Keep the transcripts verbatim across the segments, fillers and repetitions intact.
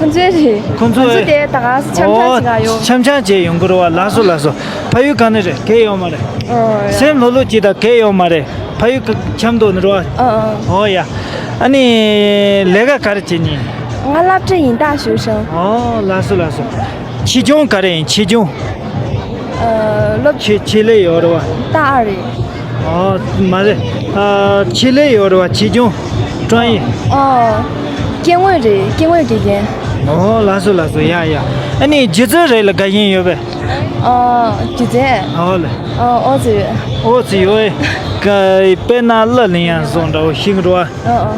ཁོང་ཚོའི་རེད། ཁོང་ཚོ། ཁོང་ཚོ་དེ་ད་ག་སེ་འཆམ་འཆམ་ཨོ་ཅིག་ག་ཡོང་། འཆམ་འཆམ་བྱས་ཡོང་གི་རེད་བ། ལགས་སོ་ལགས་སོ། ཕ་ཡུལ་ག་ནས་རེད། གལ་ཡོད་མ་རེད། ཨོ་ཡ། སེམས་ལྷོད་ལྷོད་ཅིག་དང་། གལ་ཡོད་མ་རེད། ཕ་ཡུལ་ག་འཆམ་འདུག་ནི་རེད་བ། ཨོ་ཨོ། ཨོ་ཡ། ཨ་ནི་ལས་ཀ་ག་རེ་བྱེད་ནི། ང་སློབ་གྲྭ་ཡིན། ད་ཞུ་ཤང་། ཨོ་ལགས་སོ་ལགས་སོ། ཆེ་ཆུང་ག་རེ་ཡིན། ཆེ་ཆུང་། ཨ། སློབ། ཆེ་ཆེད་ལས་ཡོད་རེད་བ། ད་ཨ་རེད། ཨོ་མ་རེད། ཨ། ཆེད་ལས་ཡོད་རེད་བ། ཆེ་ཆུང་། ཀྲོང་ཡིན། ཨོ། སྐྱེ་དངོས་རེད། སྐྱེ་དངོས་དགེ་རྒན། ཨོ་ལགས་སོ་ལགས་སོ། ཡ་ཡ། ཨ་ནི་རྒྱུ་རྫས་རེད་ལ་དགའ་ཞེན་ཡོད་པས། ཨོ་རྒྱུ་རྫས། ཨོ་ལེ། ཨོ་ཨོ་ཙི་ཡོད། ཨོ་ཙི་ཡོད་ཨེ། ཀ་དཔེར་ན་གླུ་ལེན་ཡག་བཟོ་འདྲ་བོ་ཤེས་ཀྱི་རེད་བ། ཨོ་ཨོ།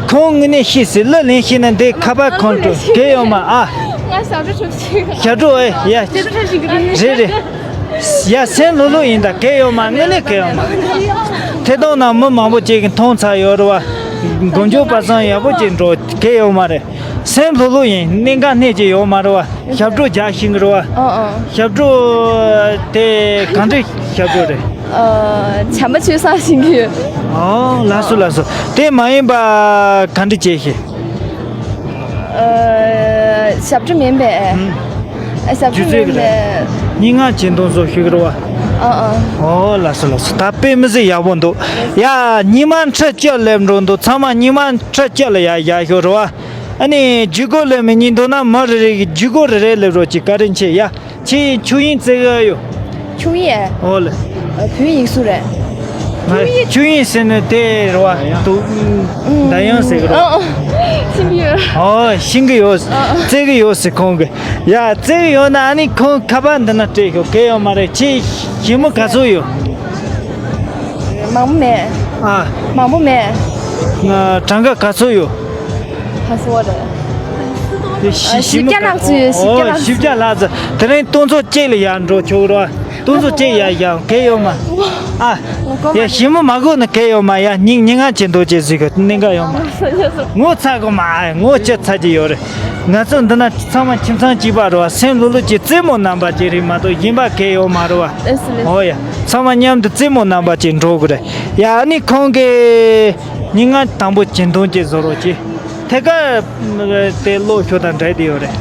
ཁོང་དངོས་གནས་ཤེས་སྲིད། གླུ་ལེན་ཤེས་ན་འདི་ཁ་པར་ཁོང་ཁྲོ་གལ་ཡོད་མ། ཨ། ང་ཞབས་བྲོ་ཞིག་ཞབས་བྲོ་ཨེ་ཡ། ཞབས་བྲོ་ཞིག་རེད་རེད། ཡ་སེམས་ལྷོད་ལྷོད་ཡིན་ད། གལ་ཡོད་མ། དངོས་གནས་གལ་ཡོད་མ། ཐད་གཏོང་ནང་མི་མང་པོ་ཅིག་གིས་མཐོང་ཚར་ཡོད་རེད་བ། མགོ་མཇུག་པ་སངས་ཡག་པོ་ཅིག་འགྲོ། གལ་ཡོད་མ་རེད། སེམས་ལྷོད་ལྷོད་ཡིན། གནད་འགག་སྣེ་གཅིག་ཡོད་མ་རེད་བ། ཞབས་བྲོ་རྒྱག་ཤེས་ཀྱི་རེད་བ། ཨོ་ཨོ། ཞབས་བྲོ་དེ་གང་འདྲའི་ཞབས་བྲོ་རེད། ཨ། བྱམས་པ་ཆོས་བཟང་ཞིག་ཡོད། ཨོ་ལགས་སོ་ལགས་སོ། དེ་མ་ཡིན་པ་གང་འདྲ་བྱེད་ཤེས། ཨ། ཞབས་བྲོ་མིན་པས། ཨ། ཞབས་བྲོ་མིན་པས། སྙན་ངག་གཅིག་སྟོང་བཟོ་ཤེས་ཀྱི་རེད་བ། ཨོ་ཨོ། ཨོ་ལགས་སོ་ལགས་སོ། ད་དཔེ་མི་སྲིད་ཡག་པོ་འདུག། ཡ་ཉི་མ་འཕྲུལ་སྐྱོད་སླེབས་འགྲོ་འདུག། ཚང་མ་ཉི་མ་འཕྲུལ་སྐྱོད་ལ་ཡར་བཞག་ཤོག་རེད་བ། ཨ་ནི་བརྒྱུད་སྐུར་སླེབས་མི་སྙིང་འདོད་ན་མི་རེ་རེ་གིས་བརྒྱུད་སྐུར་རེ་རེ་སླེབས་རོགས་གྱིས། བཀའ་དྲིན་ཆེ་ཡ། ཁྱེད་ཆོས་དབྱིངས་བརྩི་གི་ཡོད། ཆོས་དབྱིངས། ཨོ་ལེ། ཨ། བོད་ཡིག་སུ་རེད། ཆོས་དབྱིངས་ཟེར་ནི་དེ་རེད་བ། དུ། ཨུམ། ད་ཡང་ཟེར་གི་རེད། ཨོ་ཨོ། ཤེས་ཀྱི་ཡོད། ཨོ་ཤེས་ཀྱི་ཡོད། ཨོ་ཨོ། བརྩི་གི་ཡོད་ཟེར་ཁོང་གིས། ཡ་བརྩི་གི་ཡོད་ན་ཨ་ནི་ཁོང་ཁ་པར་འདི་ན་སྤྲད་ཤོག། གལ་ཡོད་མ་རེད། ཁྱེད་ཞི་མི་ག་ཚོད་ཡོད། མང་པོ་མེད། ཨ། མང་པོ་མེད། ང་གྲངས་ཀ་ག་ཚོད་ཡོད། ཧ་སོ་རེད། དེ་བཞི། ཨ། བཞི་བཅུ་ལྷག་ཙམ་ཡོད། བཞི་བཅུ་ལྷག་ཙམ། ཨོ་བཞི་བཅུ་ལྷག་ཙམ། དེ་རིང་སྟོང་ཚོ་གཅིག་ལ་ཡར་འགྲོ་ཆོག་རོགས། སྟོང་ཚོ་གཅིག་ཡར་བཞག། གལ་ཡོད་མ། ཨ། ཡ་ཞི་མི་མ་དགོས་ན་གལ་ཡོད་མ། ཡ་ཉིན་ཉིན་ང་ཅན་འདུག་ཅེས་ཟིག་གི་གནད་འགག་ཡོད་མ། ངོ་ཚ་གི་མ། ངོ་ཅི་ཚ་གི་ཡོད་རེད། ང་ཚོ་འདི་ན་ཚང་མ་ཁྱིམ་ཚང་གཅིག་པ་རེད་བ། སེམས་ལྷོད་ལྷོད་ཀྱི་རྩེད་མོ་རྣམ་པ་ཅིག་རེད་མ་གཏོགས་གཞན་པ་གལ་ཡོད་མ་རེད་བ། ཨོ་ཡ། ཚང་མ་མཉམ་དུ་རྩེད་མོ་རྣམ་པ་ཅིག་འགྲོ་གི་རེད། ཡ་ཨ་ནི་ཁོང་གིས་ཉིན་ང་དང་པོ་གཅིག་སྟོང་གཅིག་བཟོ་རོགས་གྱིས། ཐད་ཀར་དེ་ཀློག་ཤོག་དང་འབྲེལ་དེ་ཡོད་རེད།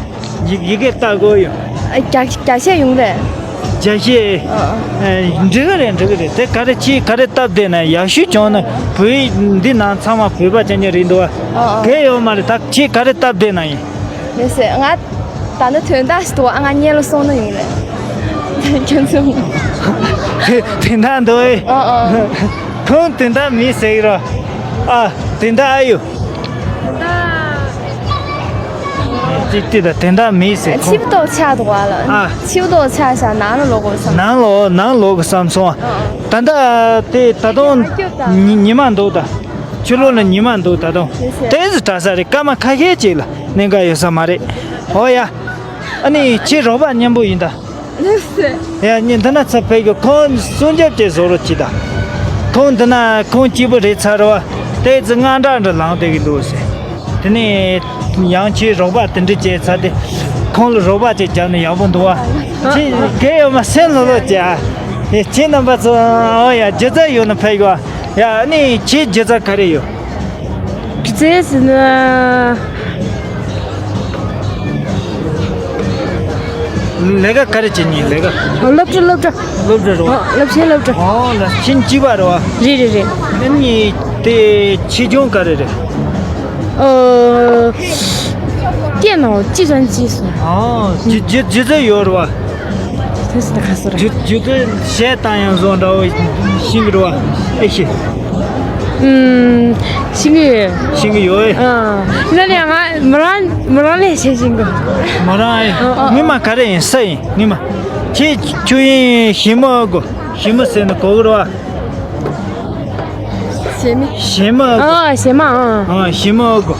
ཡི་ཡི་གེ་ལྟ་དགོས་ཡོད། རྒྱ་རྒྱ་བཤད་ཡོང་རེད། རྒྱ་བཤད། ཨ་ཨ། ཨ། འགྲིག་གི་རེད། འགྲིག་གི་རེད། དེ་ག་རེ་ཁྱེད་ག་རེ་སྟབས་བདེ་ན། ཡག་ཤོས་བྱུང་ན། བོད་ཡིག་འདི་ནང་ཚང་མ་བོད་པ་ཅན་ཅན་རེད་འདུག་བ། ཨ་ཨ། གལ་ཡོད་མ་རེད། ད་ཁྱེད་ག་རེ་སྟབས་བདེ་ན་ཡིན། མི་སྲིད། ང་ད་ནི་དོན་དག་ཞིག་འདུག་བ། ང་སྔོན་ལ་སོང་ན་ཡོང་རེད། ཁྱོད་ཚོ། དེ་དོན་དག་འདུག་ཨེ། ཨ་ཨ། ཁོང་དོན་དག་མེད་ཟེར་གི་རོ། ཨ། དོན་དག་ཨ་ཡོད། ཅི་ཅི་ད་དོན་དག་མེད་ཟེར་ཁོང་། ཆིབས་ཏོག་ཆགས་འདུག་བ་ལ། ཨ། ཆིབས་ཏོག་ཆགས་ཤག། ནང་ལ་ལོག་དགོས་བསམ། ནང་ལོག་ནང་ལོག་དགོས་བསམ་སོང་། ཨ་ཨ། ད་ལྟ་དེ་ད་དུང་ཉི་ཉི་མ་འདུག་ད། ཕྱི་ལོགས་ལ་ཉི་མ་འདུག་ད་དུང་། ལགས་སེ། དེ་ཟིག་དྲག་ས་རེད། སྐར་མ་ཁ་ཤས་ཅིག་ལ་གནད་འགག་ཡོད་ས་མ་རེད། ཨོ་ཡ། ཨ་ནི་ཁྱེད་རོགས་པ་མཉམ་པོ་ཡིན་ད། ལགས་སེ། ཡ་ཉི་འདི་ན་ཚུར་ཕེབས་ཀྱི། ཁོང་སྲུང་སྐྱོབ་ཅིག་བཟོ་རོགས་གྱིས་ད། ཁོང་འདི་ན་ཁོང་གཅིག་པུ་རེད་ཚར་བ། དེ་ཚོ་དངངས་སྐྲག་འདྲ་ལངས་བསྡད་ཀྱི་འདུག་ཟེར། དེ་ནས་ཡང་ཁྱེད་རོགས་པ་དེ་འདྲ་བྱས་ཚར་ཏེ། ཁོང་ལ་རོགས་པ་ཅིག་བརྒྱབ་ན་ཡག་པོ་འདུག་བ། ཁྱེད་གལ་ཡོད་མ་སེམས་ལྷོད་ལྷོད་བྱས་ཨ། ཡ་ཁྱེད་རྣམ་པ་ཚོ། ཨོ་ཡ། སྒྱུ་རྩལ་ཡོད་ན་ཕེབས་ཀྱི་བ། ཡ་ཨ་ནི་ཁྱེད་སྒྱུ་རྩལ་ག་རེ་ཡོད། སྒྱུ་རྩལ་ཟེར་ན། ལས་ཀ་ག་རེ་བྱེད་ཉིན་ལས་ཀ། སློབ་གྲྭ་སློབ་གྲྭ། སློབ་གྲྭ་རེད་བ། ཨོ་སློབ་ཆེན་སློབ་གྲྭ། ཨོ་ལ་ཆེན་གཅིག་པ་རེད་བ། རེད་རེད་རེད། ཨ་ནི་དེ་ཆེ་ཆུང་ག་རེ་རེད། ཨོ། སྐད་ནང་ཅི་ཙམ་ཅི་སོང་། ཨོ་ཇི་ཇི་ཇི་ཙམ་ཡོད་རེད་བ། དེ་སུ་ད་ག་སོ་ར། ཇི་ཇི་ཙམ་བཤད་སྟངས་ཡང་བཟོ་འདྲ་བོ་ཤེས་ཀྱི་རེད་བ། ཨེ་ཤེས། ཨུམ། ཤེས་ཀྱི་ཡོད། ཤེས་ཀྱི་ཡོད། ཨ། ན་ནི་ང་མོ་རང་མོ་རང་ལས་བྱེད་བཞིན་གོ། མོ་རང་ཨེ། ཨ་ཨ། ངོ་མ་ག་རེ་ཡིན་ས་ཡིན་ངོ་མ། ཁྱེད་ཆོས་དབྱིངས་ཞི་མོ་གོ། ཞི་མོ་ཟེར་ནི་གོ་གི་རེད་བ། ཞི་མི། ཞི་མོ་གོ། ཨ་ཞི་མ་ཨ། ཨ་ཞི་མོ་གོ།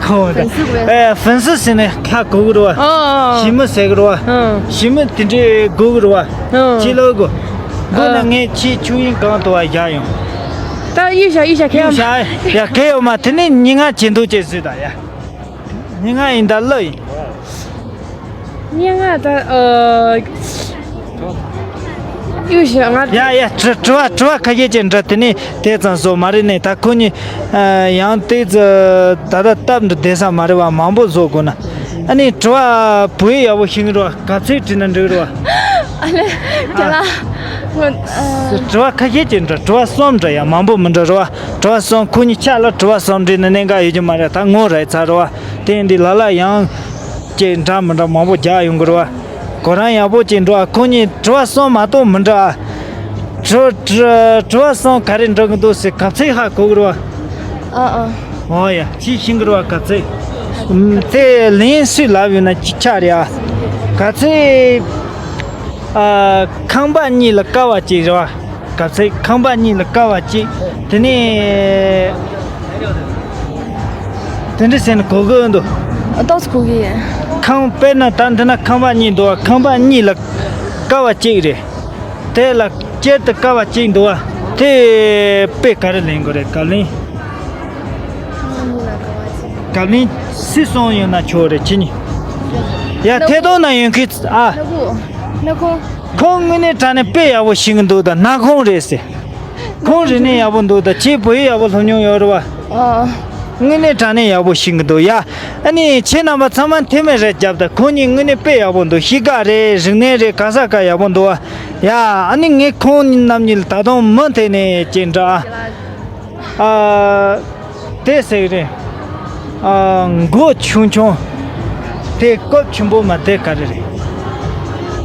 ཁོ་ད། ཨེ་ཧྥན་སི་ཟེར་ནས་ཁ་གོ་གི་རེད་བ། ཨོ། ཞི་མི་ཟེར་གི་རེད་བ། ཨོ། ཞི་མི་དེ་འདྲའི་གོ་གི་རེད་བ། ཨོ། ཅི་ལོ་གོ། གོ་ན་ཨོ། ངས་ཁྱེད་ཆོས་དབྱིངས་གང་དུ་བ་བཞག་ཡོང་། ད་གཡུག་བཞག་གཡུག་བཞག་གཡུག་གཡུག་བཞག་ཡ་གལ་ཡོད་མ། དེ་ནས་ཉིན་ང་ཇེ་མདོག་ཅེས་ཟེར་ད་ཡ། ཉིན་ང་ཡིན་ད་ལོ་ཡིན། ཉིན་ང་ད་ཨོ། ཡོད་ཤག་ང་། ཡ་ཡ། དྲི་དྲི་བ་དྲི་བ་ཁ་ཤས་ཅིག་འདྲི། དེ་ནས་དེ་ཙམ་བཟོ་མ་རེད་ནས། ད་ཁོ་གཉིས་ཡང་དེ་ཙི་ད་ལྟ་སྟབས་འདི་བདེ་ས་མ་རེད་བ། མང་པོ་བཟོ་དགོས་ན། ཨ་ནི་དྲི་བ་བོད་ཡིག་ཡག་པོ་ཤེས་ཀྱི་རེད་བ། ག་ཚོད་བྲིས་ན་འགྲིག་གི་རེད་བ། ཨ་ལེ། དྲི་བ་ངོ་། ཨ། དྲི་བ་ཁ་ཤས་ཅིག་འདྲི། དྲི་བ་གསུམ་འདྲི། ཡ་མང་པོ་མི་འདྲི་རེད་བ། དྲི་བ་གསུམ། ཁོ་གཉིས་ཆ་ལ་དྲི་བ་གསུམ་འདྲི་ན་གནད་འགག་ཡོད་ཀྱི་མ་རེད། ད་ངོ་རེ་ཚར་རེད་བ། དེ་འདི་ལ་ལ་ཡང་ཅིག་འདྲ་མི་འདྲ་མང་པོ་རྒྱག་ཡོང་གི་རེད་བ། ཁོ་རང་ཡག་པོ་ཅིག་འགྲོ་བ། ཁོ་གཉིས་དྲི་བ་གསུམ་མ་གཏོགས་མི་འདྲི་ཨ། དྲི་དྲི་དྲི་བ་གསུམ་ག་རེ་འདྲི་གི་འདུག་ཟེར་ག་ཚོད་ཧ་གོ་གི་རེད་བ། ཨ་ཨ། ཨོ་ཡ། ཅིག་ཤེས་གི་རེད་བ། ག་ཚོད། ཨུམ། དེ་ལན་སུས་ལབ་ཡོད་ན་ཅིག་ཆགས་རེད་ཨ། ག་ཚོད། ཨ། ཁང་པ་གཉིས་ལ་ཀ་བ་གཅིག་རེད་བ། ག་ཚོད། ཁང་པ་གཉིས་ལ་ཀ་བ་གཅིག་དེ་ནས། དེ་འདྲ་ཟེར་ན་གོ་གི་འདུག་ཏོག་ཙམ་གོ་གི་ཡིན། ཁང་། དཔེར་ན་ད་འདི་ན་ཁང་པ་གཉིས་འདུག་བ། ཁང་པ་གཉིས་ལ་ཀ་བ་གཅིག་རེད། དེ་ལ་སྐྱེར་དུ་ཀ་བ་གཅིག་འདུག་བ། དེ་དཔེ་ག་རེ་ལེན་དགོས་རེད། བཀའ་བློན། བཀའ་བློན་སུས་གསུངས་ཡོད་ན་ཆོག་རེད། ཁྱེད་གཉིས། ཡ། ཐད་གཏོང་ན་ཡོད་མཁན་ཨ། ལྷ་ཁུ། ལྷ་ཁུ། ཁོང་དངོས་གནས་དྲང་གནས་དཔེ་ཡག་པོ་ཤེས་ཀྱི་འདུག་ད་ནག་ཁོང་རེད་ཟེར། ཁོང་རིག་གནས་ཡག་པོ་འདུག་ད་ཁྱེད་བོད་ཡིག་ཡག་པོ་སློབ་མྱོང་ཡོད་རེད་བ། ཨ། དངོས་གནས་དྲང་གནས་ཡག་པོ་ཤེས་ཀྱི་འདུག་ཡ། ཨ་ནི་ཁྱེད་རྣམ་པ་ཚང་མ་འཐུས་མི་རེ་བརྒྱབ། ད་ཁོང་གཉིས་དངོས་གནས་དཔེ་ཡག་པོ་འདུག་གཤིས་ཀ་རེད། རིག་གནས་རེད། ག་ས་ག་ཡག་པོ་འདུག་བ། ཡ། ཨ་ནི་ངས་ཁོང་རྣམ་གཉིས་ལ་ད་དུང་མུ་མཐུད་ནས་ཅིག་འདྲི་ཨ། ཨ། དེ་ཟེར་གི་རེད། ཨ། མགོ་ཆུང་ཆུང་། དེ་སྐབས་ཆེན་པོ་མ། དེ་ག་རེ་རེད།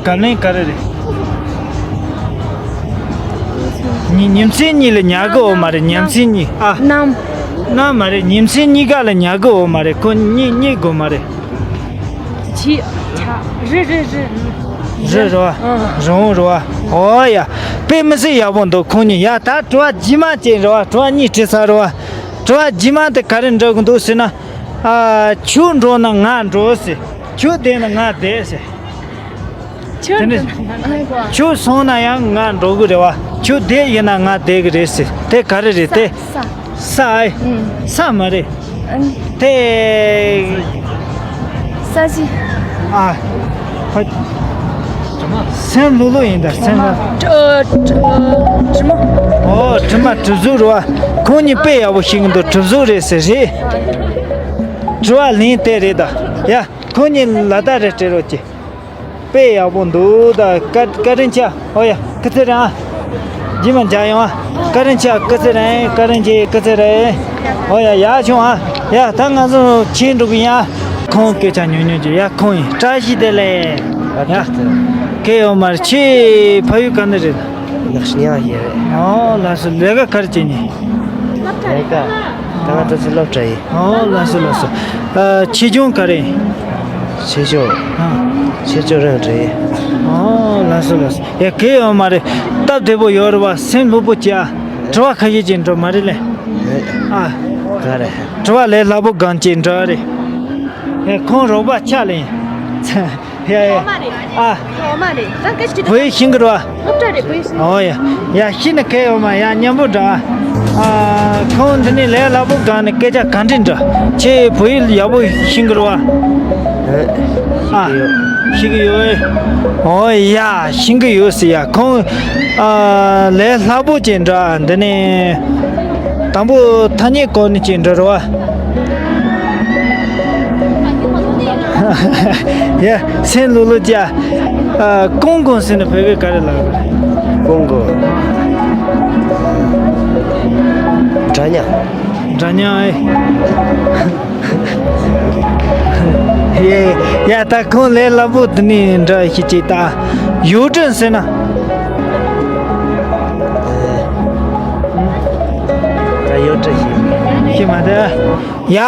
བཀའ་བློན་ག་རེ་རེད། ཉི་ཉིན་མཚན་གཉིས་ལ་ཉལ་གི་ཡོད་མ་རེད། ཉིན་མཚན་གཉིས། ཨ། གནམ། གནམ་མ་རེད། ཉིན་མཚན་གཉིས་ཀ་ལ་ཉལ་གི་ཡོད་མ་རེད། ཁོ་གཉིད་གཉིད་དགོས་མ་རེད། ཆི། ཆ། རི་རི་རི། རི་རེད་བ། རི་བོ་རེད་བ། ཨོ་ཡ། དཔེ་མི་སྲིད་ཡག་པོ་འདུག་ཁོང་གཉིས། ཡ། ད་དྲི་བ་རྗེས་མ་ཅིག་རེད་བ། དྲི་བ་གཉིས་དྲིས་ཚར་རེད་བ། དྲི་བ་རྗེས་མ་དེ་ག་རེ་འདྲི་གི་འདུག་ཟེར་ན། ཨ། ཁྱོད་འགྲོ་ན་ང་འགྲོ་ཟེར། ཁྱོད་བསྡད་ན་ང་བསྡད་ཟེར། ཁྱོད། དེ་ནས། ཁྱོད་སོང་ན་ཡང་ང་འགྲོ་གི་རེད་བ། ཁྱོད་བསྡད་ཡིན་ན་ང་བསྡད་གི་རེད་ཟེར། དེ་ག་རེ་རེད་དེ། ས། ས་ཨེ། ཨུམ། ས་མ་རེད། ཨ། དེ། ས་གཞི། ཨ། ཧོ། སེམས་ལྷོད་ལྷོད་ཡིན་ད། སེམས་ལྷོད། དྲི་དྲི་མ། ཨོ། དྲི་མ། གྲིབ་གཟུགས་རེད་བ། ཁོང་གཉིས་དཔེ་ཡག་པོ་ཤེས་ཀྱི་འདུག་གྲིབ་གཟུགས་རེད་ཟེར་རེད། དྲི་བ་ལན་དེ་རེད་ད། ཡ། ཁོང་གཉིས་ལ་ད་རེ་སྤྲད་རོགས་གྱིས། དཔེ་ཡག་པོ་འདུག་ད་བཀའ་བཀའ་དྲིན་ཆེ། ཨོ་ཡ། སྐུ་ཚེ་རིང་ཨ། རྗེས་མ་མཇལ་ཡོང་ཨ། བཀའ་དྲིན་ཆེ། སྐུ་ཚེ་རིང་། བཀའ་དྲིན་ཆེ། སྐུ་ཚེ་རིང་། ཨོ་ཡ། ཡག་བྱུང་ཨ། ཡ། ད་ང་ཚོ་ཕྱིན་འགྲོ་གི་ཡིན་ཨ། ཁོང་སྐད་ཆ་ཉུང་ཉུང་བྱས། ཡ། ཁོང་ཡིན། བཀྲ་ཤིས་བདེ་ལེགས། ཡ། སྐད་ཡོད་མ་རེད། ཁྱེད་ཕ་ཡུལ་ག་ནས་རེད། ལགས་སོ། ཉག་ཡིན་རེད། ཨོ། ལགས་སོ། ལས་ཀ་ག་རེ་བྱེད་ནི། ལས་ཀ། ད་ང་ད་ཚོ་སློབ་གྲྭ་ཡིན། ཨོ། ལགས་སོ། ལགས་སོ། ཨ། ཆེད་སྦྱོང་ག་རེ་ཡིན། ཆེད་སྦྱོང་། ཨ། ཆེད་སྦྱོང་རང་འདྲ་ཡིན། ཨོ། ལགས་སོ། ལགས་སོ། ཡ། གལ་ཡོད་མ་རེད། སྟབས་བདེ་པོ་ཡོད་རེད་བ། སེམས་ལྷོད་པོ་བྱས་ཨ། དྲི་བ་ཁ་ཤས་ཅིག་འགྲོ་མ་རེད་ལེ། ཨ། ག་རེ། དྲི་བ་ལས་སླ་པོ་གང་ཅིག་འགྲོ་རེད། ཡ། ཁོང་རོགས་པ་ཆགས་ལེ་ཡིན། ཡ་ཡ། ཨོ་མ་རེད། ཨ། ཨོ་མ་རེད། ད་སྐད་ཆ་དྲིས། བོད་ཡིག་ཤེས་ཀྱི་རེད་བ། སློབ་གྲྭ་རེད། བོད་ཡིག་ཤེས། ཨོ་ཡ། ཡ། ཤེས་ན་གལ་ཡོད་མ། ཡ། མཉམ་པོ་འགྲོ་ཨ། ཨ། ཁོང་འདི་ནས་ལས་སླ་པོ་གང་ནས་སྐད་ཆ་གང་དྲིས་འདྲ། ཁྱེད་བོད་ཡིག་ཡག་པོ་ཤེས་ཀྱི་རེད་བ། ཨ། ཤེས་ཀྱི་ཡོད། ཨོ་ཡ། ཤེས་ཀྱི་ཡོད་ཟེར་ཡ། ཁོང་ཨ་ལས་སླ་པོ་ཅིག་འདྲ། འདི་ནས། དང་པོ་ཐ་སྙད་གོ་ནི་ཅིག་འདྲ་རེད་བ། ཡ། སེམས་ལྷོད་ལྷོད་བྱས། ཨ། ཀོང་ཀོང་ཟེར་ན་བོད་སྐད་ག་རེ་ལབ་དགོས་རེད། ཀོང་ཀོང་། འདྲ་མཉམ། འདྲ་མཉམ་ཨེ། ཡ། ཡ། ད་ཁོང་ལས་སླ་པོ་འདི་ནས་འདྲ་ཞིག་ཅིག་ད། ཡུའུ་ཀྲེན་ཟེར་ན། ད་ཡུའུ་ཀྲེན་ཞིག་ཤེས་མ་ཐུབ། ཡ།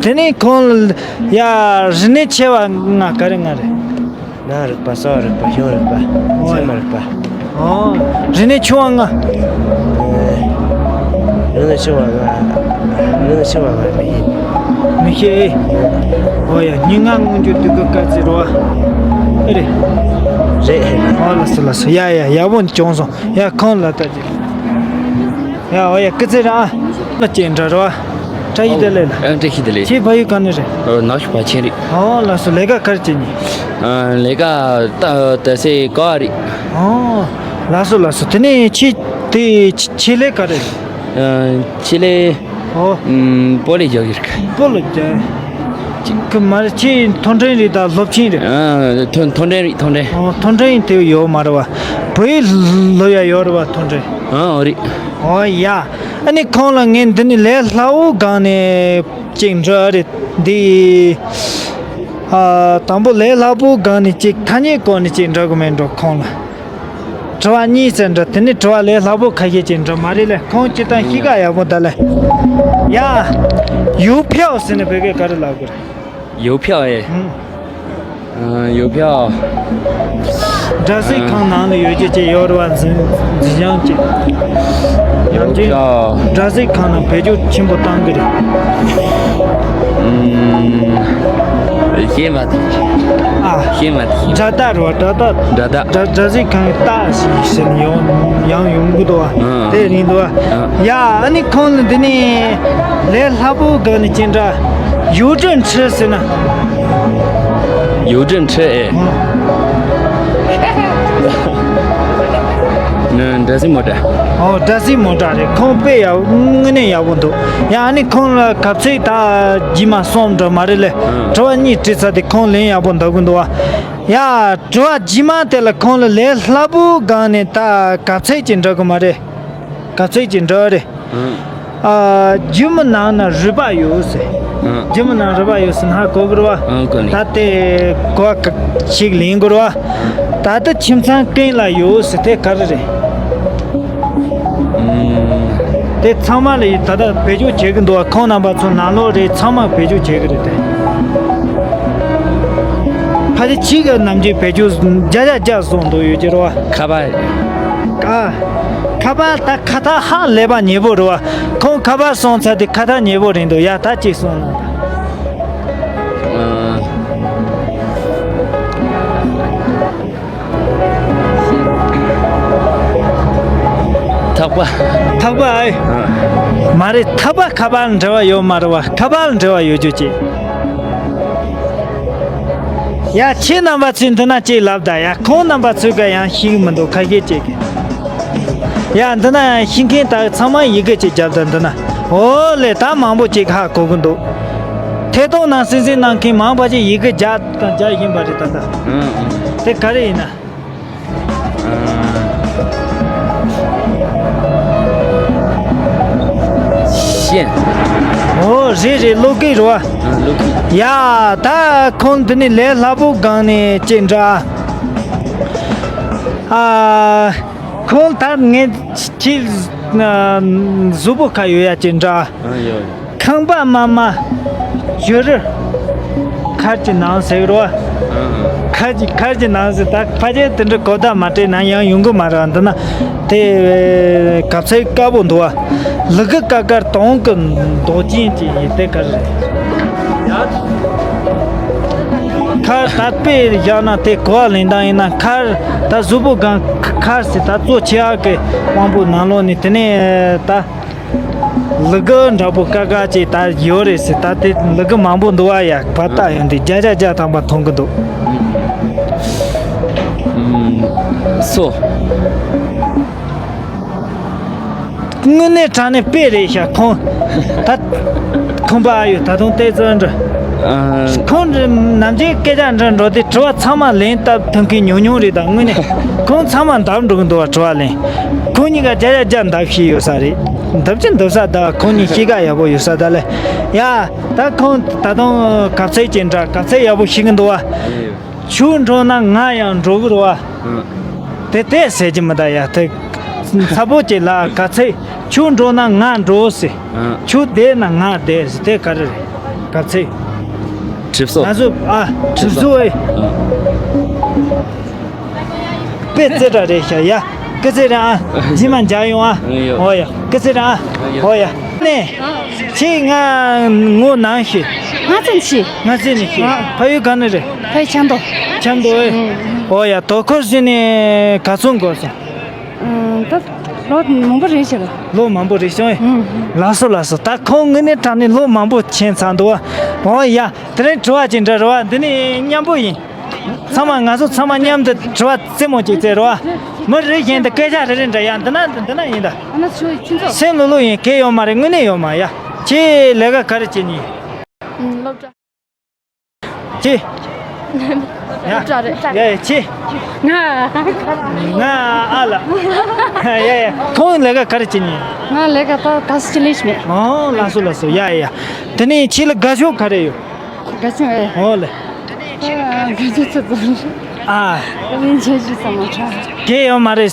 དེ་ནས་ཁོང་ལ། ཡ། རིག་གནས་ཆེ་བ་ལྔ་ག་རེ་ལྔ་རེད། ནང་རིག་པ། ས་རིག་པ། གཞུང་རིག་པ། ཚད་མ་རིག་པ། ཨོ། རིག་གནས་ཆུང་བ་ལྔ། རིག་གནས་ཆུང་བ་ལྔ། རིག་གནས་ཆུང་བ་ལྔ་མི་ཤེས། མི་ཤེས། ཨོ་ཡ། སྙན་ངག་མངོན་བརྗོད་དུས་ཀ་དཀར་ཟེར་བ། ཨེ་རེད། རེད། ཨོ། ལགས་སོ། ལགས་སོ། ཡ་ཡ། ཡག་པོ་བྱུང་སོང་། ཡ། ཁོང་ལ་ལྟ་རྒྱུ། ཡ། ཨོ་ཡ། སྐུ་ཚེ་རིང་ཨ། ལ་ཅན་འདྲ་རོ། བཀྲ་ཤིས་བདེ་ལེགས་ལ། ཨ། བཀྲ་ཤིས་བདེ་ལེགས། ཁྱེད་ཕ་ཡུལ་ག་ནས་རེད། ཨ། ནག་ཆུ་བར་ཆེན་རེད། ཨོ། ལགས་སོ། ལས་ཀ་ག་རེ་བྱེད་ནི། ཨ། ལས་ཀ་ད་ད་སེ་ཀ་རེད། ཨོ། ལགས་སོ་ལགས་སོ། དེ་ནས་ཁྱེད་དེ་ཆེད་ལས་ག་རེ་རེད། ཨ། ཆེད་ལས། ཨོ། ཨམ། སྤོ་ལོ་རྒྱག་གི་རེད། སྤོ་ལོ་རྒྱག་གི་མ་རེད། ཁྱེད་མཐོ་འབྲིང་རེད་ད་སློབ་ཆེན་རེད། ཨ། མཐོ་མཐོ་འབྲིང་རེད། མཐོ་འབྲིང་། ཨོ། མཐོ་འབྲིང་དེ་ཡོད་མ་རེད་བ། བོད་ཡིག་སློབ་ཡ་ཡོད་རེད་བ། མཐོ་འབྲིང་། ཨ། ཨོ་རེད། ཨོ་ཡ། ཨ་ནི་ཁོང་ལ་ངས་འདི་ནས་ལས་སླ་བོ་སྒང་ནས་ཅིག་འདྲི་རེད་འདི། ཨ། དང་པོ་ལས་སླ་པོ་སྒང་ནས་ཅིག་ཐ་སྙད་སྐོར་ནས་ཅིག་འདྲི་དགོས་མེད་འགྲོ་ཁོང་ལ། དྲི་བ་གཉིས་ཙམ་འདྲི། དེ་ནས་དྲི་བ་ལས་སླ་པོ་ཁ་ཤས་ཅིག་འདྲི་མ་རེད་ལས། ཁོང་སྤྱིར་བཏང་གཤིས་ཀ་ཡག་པོ་ད་ལས། ཡ། ཡུ་ཕྱོགས་ཟེར་ནས་བོད་སྐད་ག་རེ་ལབ་དགོས་རེད། ཡོ་ཕྱོགས་ཨེ། ཨ། ཡོ་ཕྱོགས། སྒྲ་གཟིགས་ཁང་ནང་ལ་ཡོད་རྒྱུ་ཅིག་ཡོད་རེད་བ། འཛིན་འཛིན་བྱང་ཅིག་ཡང་ཅིག་ཡོ་ཕྱོགས། སྒྲ་གཟིགས་ཁང་ནང་བེད་སྤྱོད་ཆེན་པོ་བཏང་གི་རེད། ཨུམ། ཤེས་མ་ཐུབ། ཨ། ཤེས་མ་ཐུབ། སྒྲ་རྟགས་རེད་བ། སྒྲ་རྟགས། སྒྲ་རྟགས། སྒྲ་སྒྲ་གཟིགས་ཁང་གི་རྟགས་ཤིག་ཟེར་ནས་ཡང་ཡང་ཡོང་གི་འདུག་བ། ཨ། དེ་རིང་འདུག་བ། ཨ། ཡ། ཨ་ནི་ཁོང་ལ་འདི་ནས་ལས་སླ་པོ་སྒང་ནས་ཅི་འདྲ། 邮政车ཟེར་ན། 邮政车ཨེ། ཨ། ནི་སྒྲ་གཟིགས་མོ་ཊ། ཨོ། སྒྲ་གཟིགས་མོ་ཊ་རེད། ཁོང་དཔེ་ཡག་དངོས་གནས་ཡག་པོ་འདུག་ཡ། ཨ་ནི་ཁོང་ལ་གབ་ཚིག་ད་རྗེས་མ་གསུམ་འདྲ་མ་རེད་ལས། ཨ། དྲི་བ་གཉིས་དྲིས་ཚར་དེ་ཁོང་ལན་ཡག་པོ་འདུག་གི་འདུག་བ། ཡ། དྲི་བ་རྗེས་མ་དེ་ལ་ཁོང་ལ་ལས་སླ་པོ་སྒང་ནས་ད་གབ་ཚིག་ཅིག་འདྲི་གི་མ་རེད། གབ་ཚིག་ཅིག་འདྲི་རེད། ཨང་། ཨ། རྒྱུ་མའི་ནང་ན་རུས་པ་ཡོད་ཟེར། ཨང་། རྒྱུ་མའི་ནང་རུས་པ་ཡོད་ཟེར་ན་ཧ་གོ་གི་རེད་བ། ཨང་། གོ་ནི། ད་དེ་གོ་བ་ཞིག་ལེན་དགོས་རེད་བ། ད་ལྟ་ཁྱིམ་ཚང་ཀུན་ལ་ཡོད་ཟེར་དེ་ག་རེ་རེད། ཨུམ། དེ་ཚང་མ་ལ་ཡོད། ད་ལྟ་བེད་སྤྱོད་བྱེད་ཀྱི་འདུག་བ། ཁོང་རྣམ་པ་ཚོ་ནང་ལོགས་རེད། ཚང་མ་བེད་སྤྱོད་བྱེད་ཀྱི་རེད་དེ། ཕལ་ཆེར་ཁྱེད་ཀྱི་ནམ་རྒྱུན་བེད་སྤྱོད་བརྒྱ་ཆ་བརྒྱ་སོང་འདུག་ཡོད་ཀྱི་རེད་བ། ཁ་པར། ཨ། ཁ་པར་ད་ཁ་ཐག་ཧ་ལས་པ་ཉེ་པོ་རེད་བ། ཁོང་ཁ་པར་སོང་ཚར་དུས་ཁ་ཐག་ཉེ་པོ་རེད་འདུག་ཡ། ད་ཅིག་སོང་ན་ད། ཨ། ཐག་པ། ཐག་པ་ཨེ། ཨ། མ་རེད། ཐག་པ་ཁ་པར་འབྲེལ་བ་ཡོད་མ་རེད་བ། ཁ་པར་འབྲེལ་བ་ཡོད་རྒྱུ་ཅིག་ཡ། ཁྱེད་རྣམ་པ་ཚོས་འདི་ན་ཅིག་ལབ་ད་ཡ། ཁོང་རྣམ་པ་ཚོས་ག་ཡང་ཤེས་ཀྱི་མི་འདུག་ཁ་ཤས་ཅིག་ཡ། འདི་ན་ཤེས་མཁན་ད་ཚང་མ་ཡི་གེ་ཅིག་བརྒྱབ་ད་འདི་ན། ཨོ་ལེ། ད་མང་པོ་ཅིག་ཧ་གོ་གི་འདུག་ཐད་གཏོང་ནང་གསན་གཟིགས་གནང་མཁན་མང་པོ་ཅིག་ཡི་གེ་བརྒྱབ་དང་རྒྱག་བཞིན་པ་རེད་ད་ལྟ། ཨང་། དེ་ག་རེ་ཡིན་ན། ཨང་། ཤེས། ཨོ་རེད་རེད། ཀློག་གི་རེད་བ། ཨང་། ཀློག་གི། ཡ། ད་ཁོང་འདི་ནས་ལས་སླ་པོ་སྒང་ནས་ཅིག་འདྲི། ཨ། ཁོང་ད་ངས་ཁྱེད་གཟུགས་པོ་ཁ་ཡོད་ཡ་ཅིག་འདྲི། ཨ། ཡོད། ཁང་པ་དམའ་དམའ། ཇོ་རི། མཁར་གྱི་ནང་ཟེར་གི་རེད་བ། ཨང་། མཁར་གྱི་མཁར་གྱི་ནང་ཟེར། ད་ཕལ་ཆེར་དེ་འདྲ་གོ་བརྡ་མ་སྤྲད་ན་ཡང་ཡོང་གི་མ་རེད། འདི་ན་དེ་གབ་ཚིག་དཀར་པོ་འདུག་བ། ལུ་གུ་དཀར་དཀར་དོང་གི་མདོག་ཅན་གྱི་ཡི་དེ་ག་རེ་རེད། མཁར་ད་དཔེ་བཞག་ན་དེ་གོ་བ་ལེན་སྟངས་ཡིན་ན། མཁར་ད་གཟུགས་པོ་སྒང་མཁར་ཟེར། ད་གཙོ་ཆེ་བ་གི་དབང་པོ་ནང་ལོགས་ནས་དེ་ནས་ད། ལུ་གུ་འདྲ་པོ་དཀར་དཀར་ཅིག་ད་ཡོད་རེད་ཟེར། ད་དེ་ལུ་གུ་མང་པོ་འདུག་བ་ཡ། བར་ཐག་ཡོད་འདི་བརྒྱ་ཆ་བརྒྱ་ཐམ་པ་མཐོང་གི་འདུག་ཨུམ། སོ། དངོས་གནས་དྲང་གནས་དཔེ་རེད་ཤག་ཁོང་ད་ཁོང་པ་ཨ་ཡོད་ད་དུང་ཏེ་ཙོ་འདྲ། ཨ། ཁོང་ནམ་རྒྱུན་སྐད་ཆ་འདྲ་འགྲོ་དུས་དྲི་བ་ཚང་མ་ལན་བཏབ་ཐུབ་མཁན་ཉུང་ཉུང་རེད། ད་དངོས་གནས་ཁོང་ཚང་མ་འདབ་འགྲོ་གི་འདུག་བ། དྲི་བ་ལན། ཁོང་གཉིས་ཀ་བརྒྱ་ཆ་བརྒྱ་འདབ་ཤེས་ཡོད་ས་རེད། འདབ་ཅི་འདབ་ས་ད་ཁོང་གཉིས་གཤིས་ཀ་ཡག་པོ་ཡོད་ས་ད་ལས། ཡ། ད་ཁོང་ད་དུང་གབ་ཚིག་ཅིག་འདྲི། གབ་ཚིག་ཡག་པོ་ཤེས་ཀྱི་འདུག་བ། ཨེ། ཁྱོད་འགྲོ་ན་ང་ཡང་འགྲོ་གི་རེད་བ། ཨང་། དེ་དེ་ཟེར་གྱི་མི་ད་ཡ། དེ་ཚ་པོ་ཅིག་ལ་གབ་ཚིག་ཁྱོད་འགྲོ་ན་ང་འགྲོ་ཟེར། ཨང་། ཁྱོད་བསྡད་ན་ང་བསྡད་ཟེར། དེ་ག་རེ་རེད། གབ་ཚིག་གྲིབ་སོ། ང་ཚོ་ཨ། གྲིབ་སོ་ཨེ། ཨང་། དཔེ་རྩེ་དྲག་རེད་ཤག་ཡ། སྐུ་ཚེ་རིང་ཨ། རྗེས་མ་མཇལ་ཡོང་ཨ། ཨ་ཡོ། ཨོ་ཡ། སྐུ་ཚེ་རིང་ཨ། ཨ་ཡོ། ཨོ་ཡ། ནས། ཁྱེད་ང་ངོ་ནང་ཤི། ང་ཚེ་ནས་ཤི། ང་ཚེ་ནས་ཤི། ཨ། ཕ་ཡུལ་ག་ནས་རེད། ཕ་ཡུལ་ཆབ་མདོ། ཆབ་མདོ་ཨེ། ཨང་། ཨོ་ཡ། དོ་ཁུར་ཟིན་ནས་ག་ཚོད་འགོར་སོང་། ཨང་། ད་ལོ་མང་པོ་རེད་ཤག་ལོ་མང་པོ་རེད་སོང་ཨེ། ཨང་། ལགས་སོ་ལགས་སོ། ད་ཁོང་དངོས་གནས་དྲང་གནས་ལོ་མང་པོ་ཕྱིན་ཚར་འདུག་བ། ཨོ་ཡ། དེ་རིང་དྲི་བ་ཅིག་འདྲི་རེད་བ། འདི་ནི་མཉམ་པོ་ཡིན། ཚང་མ་ང་ཚོ་ཚང་མ་མཉམ་དུ་དྲི་བ་རྩེད་མོ་ཅིག་རྩེ་རོགས། མི་རེ་བཞིན་དུ་སྐད་ཆ་རེ་རེ་འདྲ་ཡ་འདི་ན་འདི་ན་ཡིན་ད། ཨ་ན་ཆོས་ཁྱིམ་ཚོགས། སེམས་ལྷོད་ལྷོད་ཡིན། གལ་ཡོད་མ་རེད། དངོས་གནས་ཡོད་མ་ཡ། ཁྱེད་ལས་ཀ་ག་རེ་བྱེད་ཉིན། ཨུམ། སློབ་གྲྭ། ཁྱེད། ཡ། སློབ་གྲྭ་རེད། ཡ་ཡ་ཁྱེད། ང་། ང་ཨ་ལ། ཡ་ཡ་ཁོང་ལས་ཀ་ག་རེ་བྱེད་ཉིན། ང་ལས་ཀ་ད་ག་སུ་ཅི་ལེགས་མེད། ཨོ་ལགས་སོ་ལགས་སོ། ཡ་ཡ་ཡ། དེ་ནས་ཁྱེད་ལ་དགའ་ཕྱོགས་ག་རེ་ཡོད། དགའ་ཕྱོགས་ཨེ། ཨོ་ལེ། དགའ་ཕྱོགས་ཚོ་ཚོ། ཨ། ཨ་ནི་ཁྱེད་ཀྱི་བསམ་བློ་ཆ། གལ་ཡོད་མ་རེད།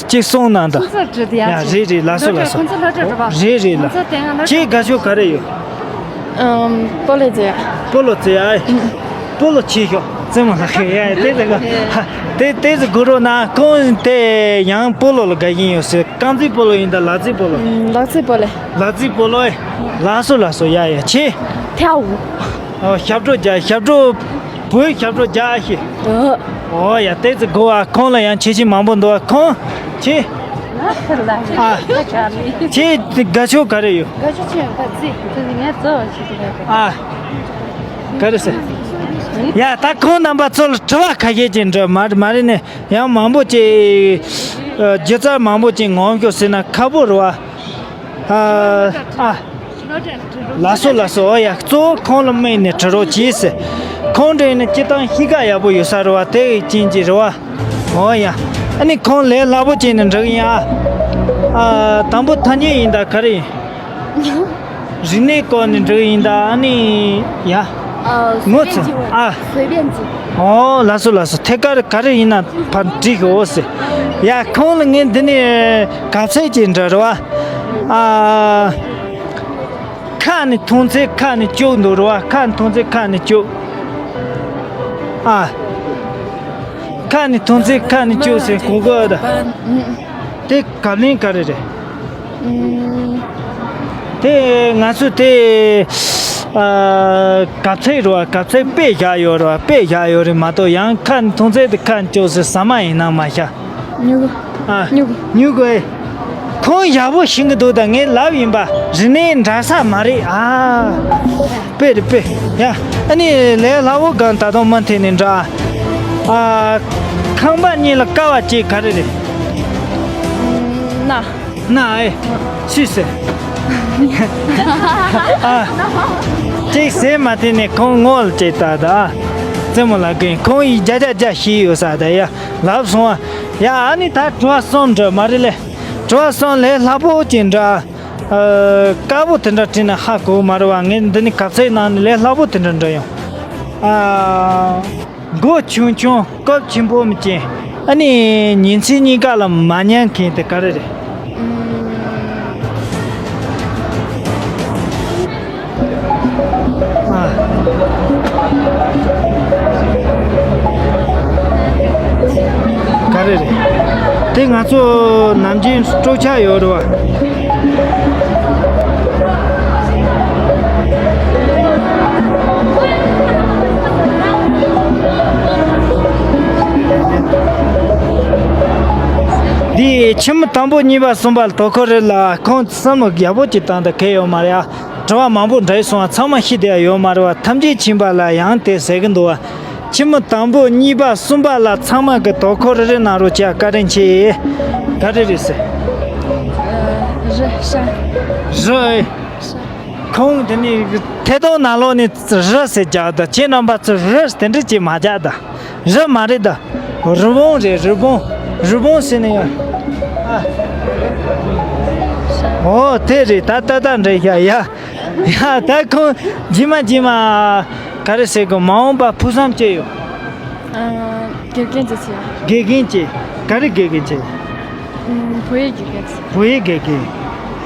གཅིག་གསུངས་གནང་དང་། ཁོང་ཚོ་བྲིས་ཡ། ཡ་རེད་རེད། ལགས་སོ་ལགས་སོ། ཁོང་ཚོ་སློབ་གྲྭ་འགྲོ་བ། རེད་རེད་ལ། ཁོང་ཚོ་དེ་སྔ་སློབ་གྲྭ། ཁྱེད་དགའ་ཕྱོགས་ག་རེ་ཡོད། ཨམ། སྤོ་ལོ་རྩེ་ཡ། སྤོ་ལོ་རྩེ་ཡ་ཨེ། སྤོ་ལོ་ཆེ་ཤོས་རྩེད་མོ་ལགས་ཡ། དེ་དེ་ག་དེ་དེ་ཚོ་དགོས་རོགས་ན། ཁོང་དེ་ཡང་སྤོ་ལོ་ལ་དགའ་བཞིན་ཡོད་ཟེར། རྐང་རྩེད་སྤོ་ལོ་ཡིན་ད་ལག་རྩེད་སྤོ་ལོ། ཨམ། ལག་རྩེད་སྤོ་ལོ། ལག་རྩེད་སྤོ་ལོ་ཨེ། ལགས་སོ་ལགས་སོ། ཡ་ཡ་ཁྱེད། ཐའོ། ཨོ་ཞབས་བྲོ་རྒྱག་ཞབས་བྲོ། བོད་ཞབས་བྲོ་རྒྱག་ཤེས། ཨོ། ཨོ་ཡ་དེ་ཚོ་དགོས་ཨ། ཁོང་ལ་ཡང་ཁྱད་ཆོས་མང་པོ་འདུག་ཨ། ཁོང་ཁྱེད། ཨ། ཁྱེད་དགའ་ཕྱོགས་ག་རེ་ཡོད། དགའ་ཕྱོགས་ཆེ་ཡང་ཁ་རྩེ་ཁ་ཚིག་ངས་རྩོལ་བ་ཞིག་རེད། ཨ། ག་རེ་ཟེར། ཡ་ད་ཁོང་རྣམ་པ་ཚོ་ལ་དྲི་བ་ཁ་ཤས་ཅིག་འདྲི། མ་མ་རེད་ནས་ཡང་མང་པོ་ཅིག་ཨ། སྒྱུ་རྩལ་མང་པོ་ཅིག་ངོམ་ཤོག་ཟེར་ན་ཁག་པོ་རེད་བ། ཨ། ཨ། ལགས་སོ་ལགས་སོ། ཨོ་ཡ་གཙོ་བོ་ཁོང་ལ་དམིགས་ནས་དྲི་རོགས་གྱིས་ཟེར། ཁོང་འདྲ་ཡིན་ན་སྤྱིར་བཏང་གཤིས་ཀ་ཡག་པོ་ཡོད་ས་རེད་བ། དེ་ཡི་རྐྱེན་གྱིས་རེད་བ། ཨོ་ཡ། ཨ་ནི་ཁོང་ལས་སླ་པོ་བྱས་ནས་འདྲི་གི་ཡིན་ཨ། ཨ། དང་པོ་ཐ་སྙད་ཡིན་ད་ག་རེ་ཡིན། རིག་གནས་སྐོར་ནས་འདྲི་གི་ཡིན་ད། ཨ་ནི་ཡ། ཨ། ངོ་ཚ། ཨ། ཨོ་ལགས་སོ་ལགས་སོ། ཐད་ཀར་ག་རེ་ཡིན་ན་ཕར་འདྲི་གི་ཨོ་ཟེར། ཡ་ཁོང་ལ་ངས་འདི་ནས་ག་ཚད་ཅིག་འདྲི་རེད་བ། ཨ། ཁ་ནས་མཐོང་ཚད་ཁ་ནས་སྐྱོ་འདུག་རེད་བ། ཁ་ནས་མཐོང་ཚད་ཁ་ནས་སྐྱོ། ཨ། ཁ་ནས་མཐོང་ཚད་ཁ་ནས་སྐྱོ་ཟེར་གོ་གོ་ད། དེ་གབ་ལན་ག་རེ་རེད། དེ་ང་ཚོ་དེ་ཨ། གབ་ཚིག་རེད་བ། གབ་ཚིག་དཔེ་བཞག་ཡོད་རེད་བ། དཔེ་བཞག་ཡོད་རེད་མ་གཏོགས་ཡང་ཁ་ནས་མཐོང་ཚད་དེ་ཁ་ནས་སྐྱོ་ཟེར་ཟ་མ་ཡིན་ན་མ་བཞག་ཨ། སྨྱུ་གུ། སྨྱུ་གུ་ཨེ། ཁོང་ཡག་པོ་ཤེས་ཀྱི་འདུག་ད་ངས་ལབ་ཡིན་པ། རིག་གནས་འདྲ་ས་མ་རེད་ཨ། དཔེ་རེད་དཔེ། ཡ། ཨ་ནི་ལས་སླ་བོ་གང་ད་དུང་མུ་མཐུད་ནས་འདྲ། ཨ། ཁང་པ་གཉིས་ལ་ཀ་བ་གཅིག་ག་རེ་རེད། ན། ན་ཨེ། སུས་ཟེར། ཨ། གཅིག་ཟེར་མ་དེ་ནས་ཁོང་ངོ་ལ་གཅིག་ལྟ་ད་ཨ། རྩེད་མོ་ལ་གིན་ཁོང་ཡིས་བརྒྱ་ཆ་བརྒྱ་ཤེས་ཡོད་ས་ད་ཡ། ལབ་སོང་ཨ། ཡ་ཨ་ནི་ད་དྲི་བ་གསུམ་འདྲི་མ་རེད་ལེ། དྲི་བ་གསུམ་ལས་སླ་པོ་ཅིག་འདྲི། ཨ། དཀར་པོ་དེ་འདྲ་བྲིས་ན་ཧ་གོ་མ་རེད་བ། ངས་འདི་ནི་གབ་ཚིག་ནང་ནས་ལས་སླ་པོ་དེ་འདྲ་འདྲི་ཡོང་། ཨ། མགོ་ཆུང་ཆུང་སྐབས་ཆེན་པོ་མི་ཅན། ཨ་ནི་ཉིན་མཚན་གཉིས་ཀ་ལ་མ་ཉལ་མཁན་དེ་ག་རེ་རེད། ཨ། ག་རེ་རེད། དེ་ང་ཚོ་ནམ་རྒྱུན་དཀྲོག་ཆ་ཡོད་རེད་བ། འདི་ཕྱི་མི་དང་པོ་གཉིས་པ་གསུམ་པ་ལ་དོ་ཁུར་རེད་ལ། ཁོང་བསམ་བློ་ཡག་པོ་ཅིག་བཏང་དང་གལ་ཡོད་མ་རེད་ཨ། དྲི་བ་མང་པོ་འདྲི་སོང་ཨ། ཚང་མ་ཤེས་བསྡད་ཡ་ཡོད་མ་རེད་བ། ཐམས་ཅད་མཁྱེན་པ་ལ་ཡང་དེ་ཟེར་གི་འདུག་བ། ཕྱི་མི་དང་པོ་གཉིས་པ་གསུམ་པ་ལ་ཚང་མ་གི་དོ་ཁུར་རེ་གནང་རོགས་བྱ། བཀའ་དྲིན་ཆེ། ག་རེ་རེད་ཟེར། རི་ཤ། རི་ཨེ། ཁོང་དེ་ནི་ཐད་གཏོང་ནང་ལོགས་ནས་རི་ཟེར་རྒྱག་ད། ཁྱེད་རྣམ་པ་ཚོ་རི་དེ་འདྲ་ཅིག་མ་རྒྱག་ད། རི་མ་རེད་ད། རི་བོང་རེད། རི་བོང་། རི་བོང་ཟེར་ནས་ཡ། ཨ། ཨོ་དེ་རེད་ད། ད་ད་འདྲ་ཡ་ཡ། ཡ་ད་ཁོང་རྗེས་མ་རྗེས་མ་ག་རེ་ཟེར་གི། མ་འོངས་པ་ཕུགས་བསམ་ཅི་ཡོད། ཨ། དགེ་རྒན་ཅིག་བྱེད། དགེ་རྒན་ཅིག་ག་རེ་དགེ་རྒན་ཅིག་ཨུམ། བོད་ཡིག་དགེ་རྒན་ཅིག་བོད་ཡིག་དགེ་རྒན།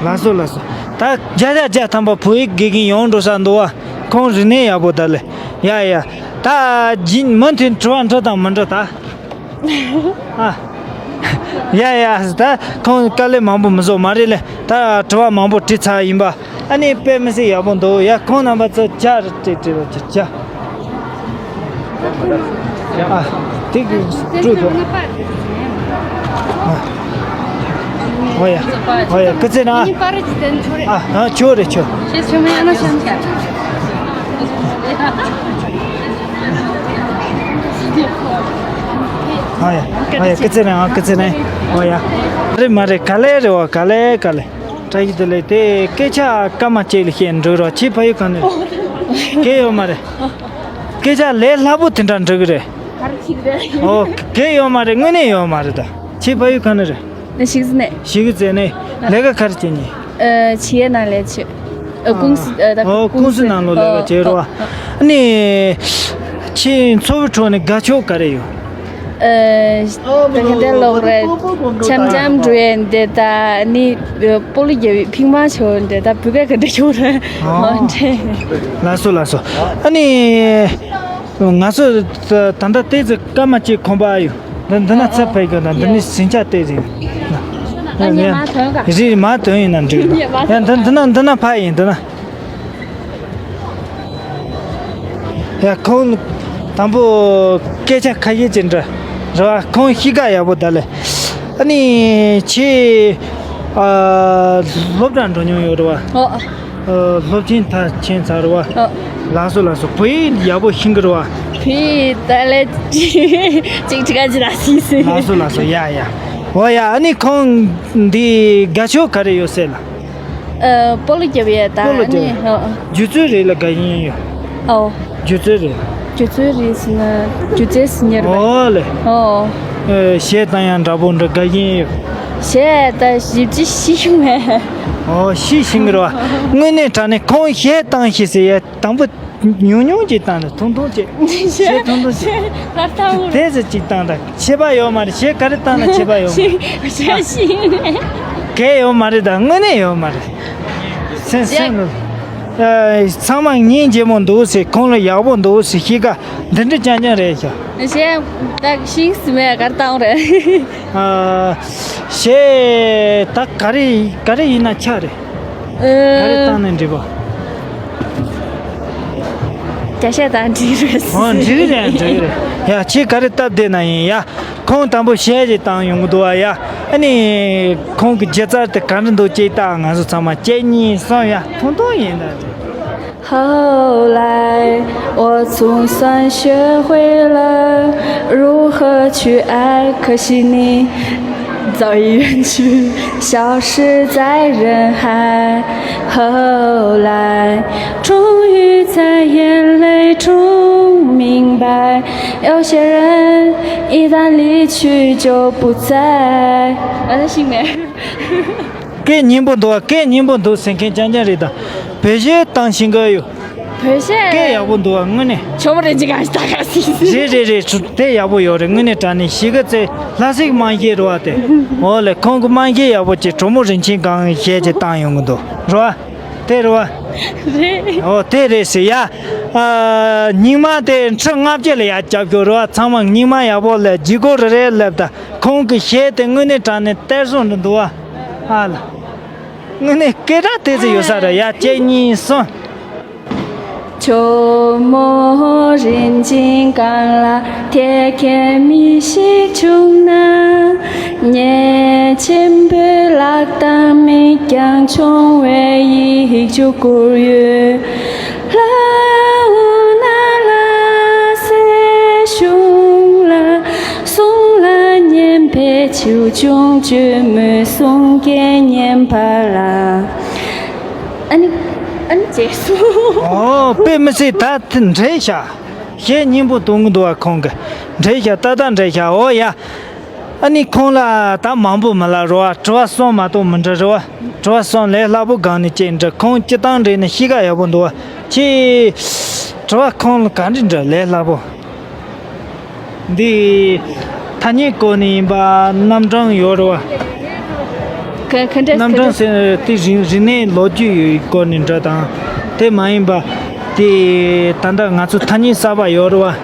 ལགས་སོ་ལགས་སོ། ད་བརྒྱ་ཆ་བརྒྱ་ཐམ་པ་བོད་ཡིག་དགེ་རྒན་ཡོང་འགྲོ་ས་འདུག་བ། ཁོང་རིག་གནས་ཡག་པོ་ད་ལེ། ཡ་ཡ། ད་རྗེས་མུ་མཐུད་དྲི་བ་འདྲི་དང་མི་འདྲི་ད། ཨ། ཡ་ཡ། ད་ཁོང་དཀའ་ལས་མང་པོ་མི་བཟོ་མ་རེད་ལེ། ད་དྲི་བ་མང་པོ་དྲིས་ཚར་ཡིན་པ། ཨ་ནི་དཔེ་མི་སྲིད་ཡག་པོ་འདུག་ཡ། ཁོང་རྣམ་པ་ཚོ་ཇ་རེ་སྤྲད་སྤྲད་རོགས་བྱེད་ཇ། ཨ། དེ་གི་སྤྲོད་དོ། ཨ། ཨོ་ཡ། ཨོ་ཡ། ཀི་ཙི་ན། ཨ། ཨ། ཆོ་རེ་ཆོ། ཨོ་ཡ། ཨ་ཡ། སྐུ་ཚེ་རིང་། ཨ། སྐུ་ཚེ་རིང་། ཨོ་ཡ། རེད་མ་རེད། ག་ལེ་རེད་བ། ག་ལེ་ག་ལེ། བཀྲ་ཤིས་བདེ་ལེགས། དེ་སྐད་ཆ་སྐར་མ་གཅིག་ལ་བཤད་འགྲོ་རོགས། ཁྱེད་ཕ་ཡུལ་གང་ནས་རེད། གལ་ཡོད་མ་རེད། སྐད་ཆ་ལས་སླ་པོ་དེ་འདྲ་འགྲོ་གི་རེད། ག་རེ་བྱེད་ཀྱི་རེད། ཨོ། གལ་ཡོད་མ་རེད། དངོས་གནས་ཡོད་མ་རེད་ད། ཁྱེད་ཕ་ཡུལ་གང་ནས་རེད། ནི་གཞིས་རྩེ་ནས། གཞིས་རྩེ་ནས། ལས་ཀ་ག་རེ་བྱེད་ཉེ། ཨ། ཆེད་ནང་ལས་བྱེད། ཨ། ཀུང་སི། ཨ། ད་ཨོ། ཀུང་སི་ནང་ལོགས་ལས་ཀ་བྱེད་རོགས། ཨ་ནི། ཁྱེད་འཚོ་བའི་ཁྲོད་ནས་དགའ་ཕྱོགས་ག་རེ་ཡོད། ཨ། ད་ག་འདྲ་ལབ་རེད། འཆམ་འཆམ་འགྲོ་ཡས་འདི་དང་ནི་སྤོ་ལོ་རྒྱག་པའི་ཕིང་མ་ཆོ་འདི་དང་བུ་ག་ག་འདྲ་ཡོད་རེད། ཨོ། འདྲ། ལགས་སོ་ལགས་སོ། ཨ་ནི། ང་ཚོ་ད་ལྟ་ཏོག་ཙམ་སྐར་མ་གཅིག་ཁོམ་པ་ཡོད། འདི་འདི་ན་ཚ་ཕེབས་དགོས་ན། འདི་ནི་ཟིང་ཆ་སྟེར་ཟིན། ཨ་ནི་མ་ཐོན་ག། རེད། མ་ཐོན་ཡིན་ན་འགྲིག་ཡ། འདི་འདི་ན་འདི་ན་ཕ་ཡིན་འདི་ན། ཡ། ཁོང་དང་པོ་སྐད་ཆ་ཁ་ཤས་ཅིག་འདྲི་རོགས། ཁོང་གཤིས་ཀ་ཡག་པོ་ད་ལེ། ཨ་ནི་ཁྱེད། ཨ། སློབ་གྲྭ་འགྲོ་མྱོང་ཡོད་རེད་བ། ཨོ། ཨ། སློབ་ཆེན་མཐར་ཕྱིན་ཚར་བ། ཨོ། ལགས་སོ་ལགས་སོ། བོད་ཡིག་ཡག་པོ་ཤེས་ཀྱི་རེད་བ། བོད་ཡིག་ད་ལས་ཅིག་ཅིག་ག་ཅི་ར་སི་སི། ལགས་སོ་ལགས་སོ། ཡ་ཡ། འོ་ཡ། ཨ་ནི་ཁོང་འདི་དགའ་ཕྱོགས་ག་རེ་ཡོད་ཟེར་ལ། ཨ། སྤོ་ལོ་རྒྱབ་ཡས་ད། སྤོ་ལོ་རྒྱབ། ཨ་ནི། ཨོ། སྒྱུ་རྩལ་རིགས་ལ་དགའ་ཡིན་ཡོད། ཨོ། སྒྱུ་རྩལ་རིགས། སྒྱུ་རྩལ་རིགས་ཟེར་ན་སྒྱུ་རྩལ་ཟེར་ཉེ་རེད་པས། ཨོ་ལེ། ཨོ། ཨེ། གཞས་བཏང་ཡ་འདྲ་པོ་འདྲ་དགའ་ཡིན་ཡོད། གཞས་ད་ཞིབ་ཅིག་ཤེས་མེད། ཨོ། ཤེས་ཤེས་ཀྱི་རེད་བ། དངོས་གནས་དྲང་གནས་ཁོང་གཞས་བཏང་ཤེས་ཟེར་ཡ་དང་པོ་ཉུང་ཉུང་ཅིག་བཏང་ནས་ཐུང་ཐུང་ཅིག་གཞས་ཐུང་ཐུང་ཅིག་གར་བཏང་རེད། དེ་ཚོ་ཅིག་བཏང་དང་། ཁྱད་པར་ཡོད་མ་རེད། གཞས་ག་རེ་བཏང་ན་ཁྱད་པར་ཡོད་མ་རེད། ཤེས་ཤེས་མེད། གལ་ཡོད་མ་རེད་ད། དངོས་གནས་ཡོད་མ་རེད། སེམས་སེམས་ལ། ཨ། ཚང་མ་སྙིང་རྗེ་མོ་འདུག་ཟེར། ཁོང་ལ་ཡག་པོ་འདུག་ཟེར། གཤིས་ཀ་འདི་འདྲ་རྐྱང་རྐྱང་རེད་ཤག་གཞས་ད་ཤེས་སི་མེད། གར་བཏང་རེད། ཨ། གཞས་ད་ག་རེ་ག་རེ་ཡིན་ན་ཆ་རེད། ཨ། ག་རེ་བཏང་ནས་འགྲིག་པ། རྒྱ་གཞས་དང་འགྲིག་རེད། ཨོ། འགྲིག་རེད། འགྲིག་རེད། ཡ། ཁྱེད་ག་རེ་སྟབས་བདེ་ན་ཡིན་ཡ། ཁོང་དང་པོ་གཞས་ཅིག་བཏང་ཡོང་གི་འདུག་བ་ཡ། ཨ་ནི་ཁོང་གི་སྒྱུ་རྩལ་དེ་ག་འདྲ་འདུག་ཅིག་ལྟ། ང་ཚོ་ཚང་མ་གཅིག་གཉིས་གསུམ་ཡ། ཐུང་ཐུང་ཡིན་ད། 后来，我总算学会了如何去爱，可惜你早已远去，消失在人海。后来，终于在眼泪中明白，有些人一旦离去就不再。我在心里。 སྐད་སྙན་པོ་འདུག་སྐད་སྙན་པོ་འདུག་ཟེར་མཁན་རྐྱང་རྐྱང་རེད་ད། བོད་གཞས་བཏང་ཤེས་ཀྱི་ཡོད། བོད་གཞས། སྐད་ཡག་པོ་འདུག་དངོས་གནས། ཆོ་མོ་རེ་ཅིག་ག་ཞིག་ད་ག་སི། རེད་རེད་རེད། དེ་ཡག་པོ་ཡོད་རེད། དངོས་གནས་དྲང་གནས་གཤིས་ཀ་ཚེ་ལྷ་སྲས་དམངས་གཞས་རེད་བ་དེ། འོ་ལེ། ཁོང་གི་དམངས་གཞས་ཡག་པོ་ཅིག་གྲོ་མོ་རིན་ཆེན་སྒང་གཞས་ཅིག་བཏང་ཡོང་གི་འདུག་རེད་བ། དེ་རེད་བ། རེད། འོ་དེ་རེད་ཟེར་ཡ། ཨ། སྙིང་མ་དེ་ཁྲི་ལྔ་བརྒྱ་ལ་ཡ་རྒྱབ་ཤོག་རེད་བ། ཚང་མ་སྙིང་མ་ཡག་པོ་ལ་ལྗིད་ཁོག་རེ་རེ་སླེབས་ད། ཁོང་གི་གཞས་དེ་དངོས་གནས་དྲང་གནས་གཏེར་སྲུང་རེད་འདུག་བ། ཨ་ལ། དངོས་གནས་སྐད་གྲགས་དེ་ཚོ་ཡོད་ས་རེད་ཡ། གཅིག་གཉིས་གསུམ། 秋末人尽干了，铁खेmis ཞིག་བྱུང་ན། ཉེ་ཆེན་པོའི་ལག་རྟགས་མིག་རྒྱང་ཆུང་བའི་ཡིག་ཆུ་བསྐུར་ཡོད། ལ་འོ་ན་ལ་སེ་གཞུང་ལ་གསུང་ལ་སྙན་པའི་ཆེའུ་ཆུང་བཅོས་མའི་གསུང་སྐད་སྙན་པ་ལ། ཨ་ནི། ཨ་ནི་རྗེས་སུ། ཨོ། དཔེ་མི་སྲིད་ད་དེ་འགྲིག་ཤག་གཞས་སྙན་པོ་གཏོང་གི་འདུག་བ། ཁོང་གི་འགྲིག་ཤག་ཏག་ཏག་འགྲིག་ཤག་འོ་ཡ། ཨ་ནི་ཁོང་ལ་ད་མང་པོ་མི་ལབ་རོགས། དྲི་བ་གསུམ་མ་གཏོགས་མི་འདྲི་རོགས། དྲི་བ་གསུམ་ལས་སླ་པོ་སྒང་ནས་ཅིག་འདྲི། ཁོང་སྤྱིར་བཏང་འདྲི་ནས་གཤིས་ཀ་ཡག་པོ་འདུག་བ། ཁྱེད་དྲི་བ་ཁོང་ལ་ག་འདྲ་འདྲི་ལས་སླ་པོ། འདི་ཐ་སྙད་སྐོར་ནས་ཡིན་པ། རྣམ་གྲངས་ཡོད་རེད་བ། ག་ག་འདྲ་རྣམ་གྲངས་ག་འདྲ་ཟེར་དེ་རིག་རིག་གནས་ལོ་རྒྱུས་ཡོད་སྐོར་ནས་འདྲ་དང་། དེ་མ་ཡིན་པ་དེ་ད་ལྟ་ང་ཚོ་ཐ་སྙད་གསར་པ་ཡོད་རེད་བ།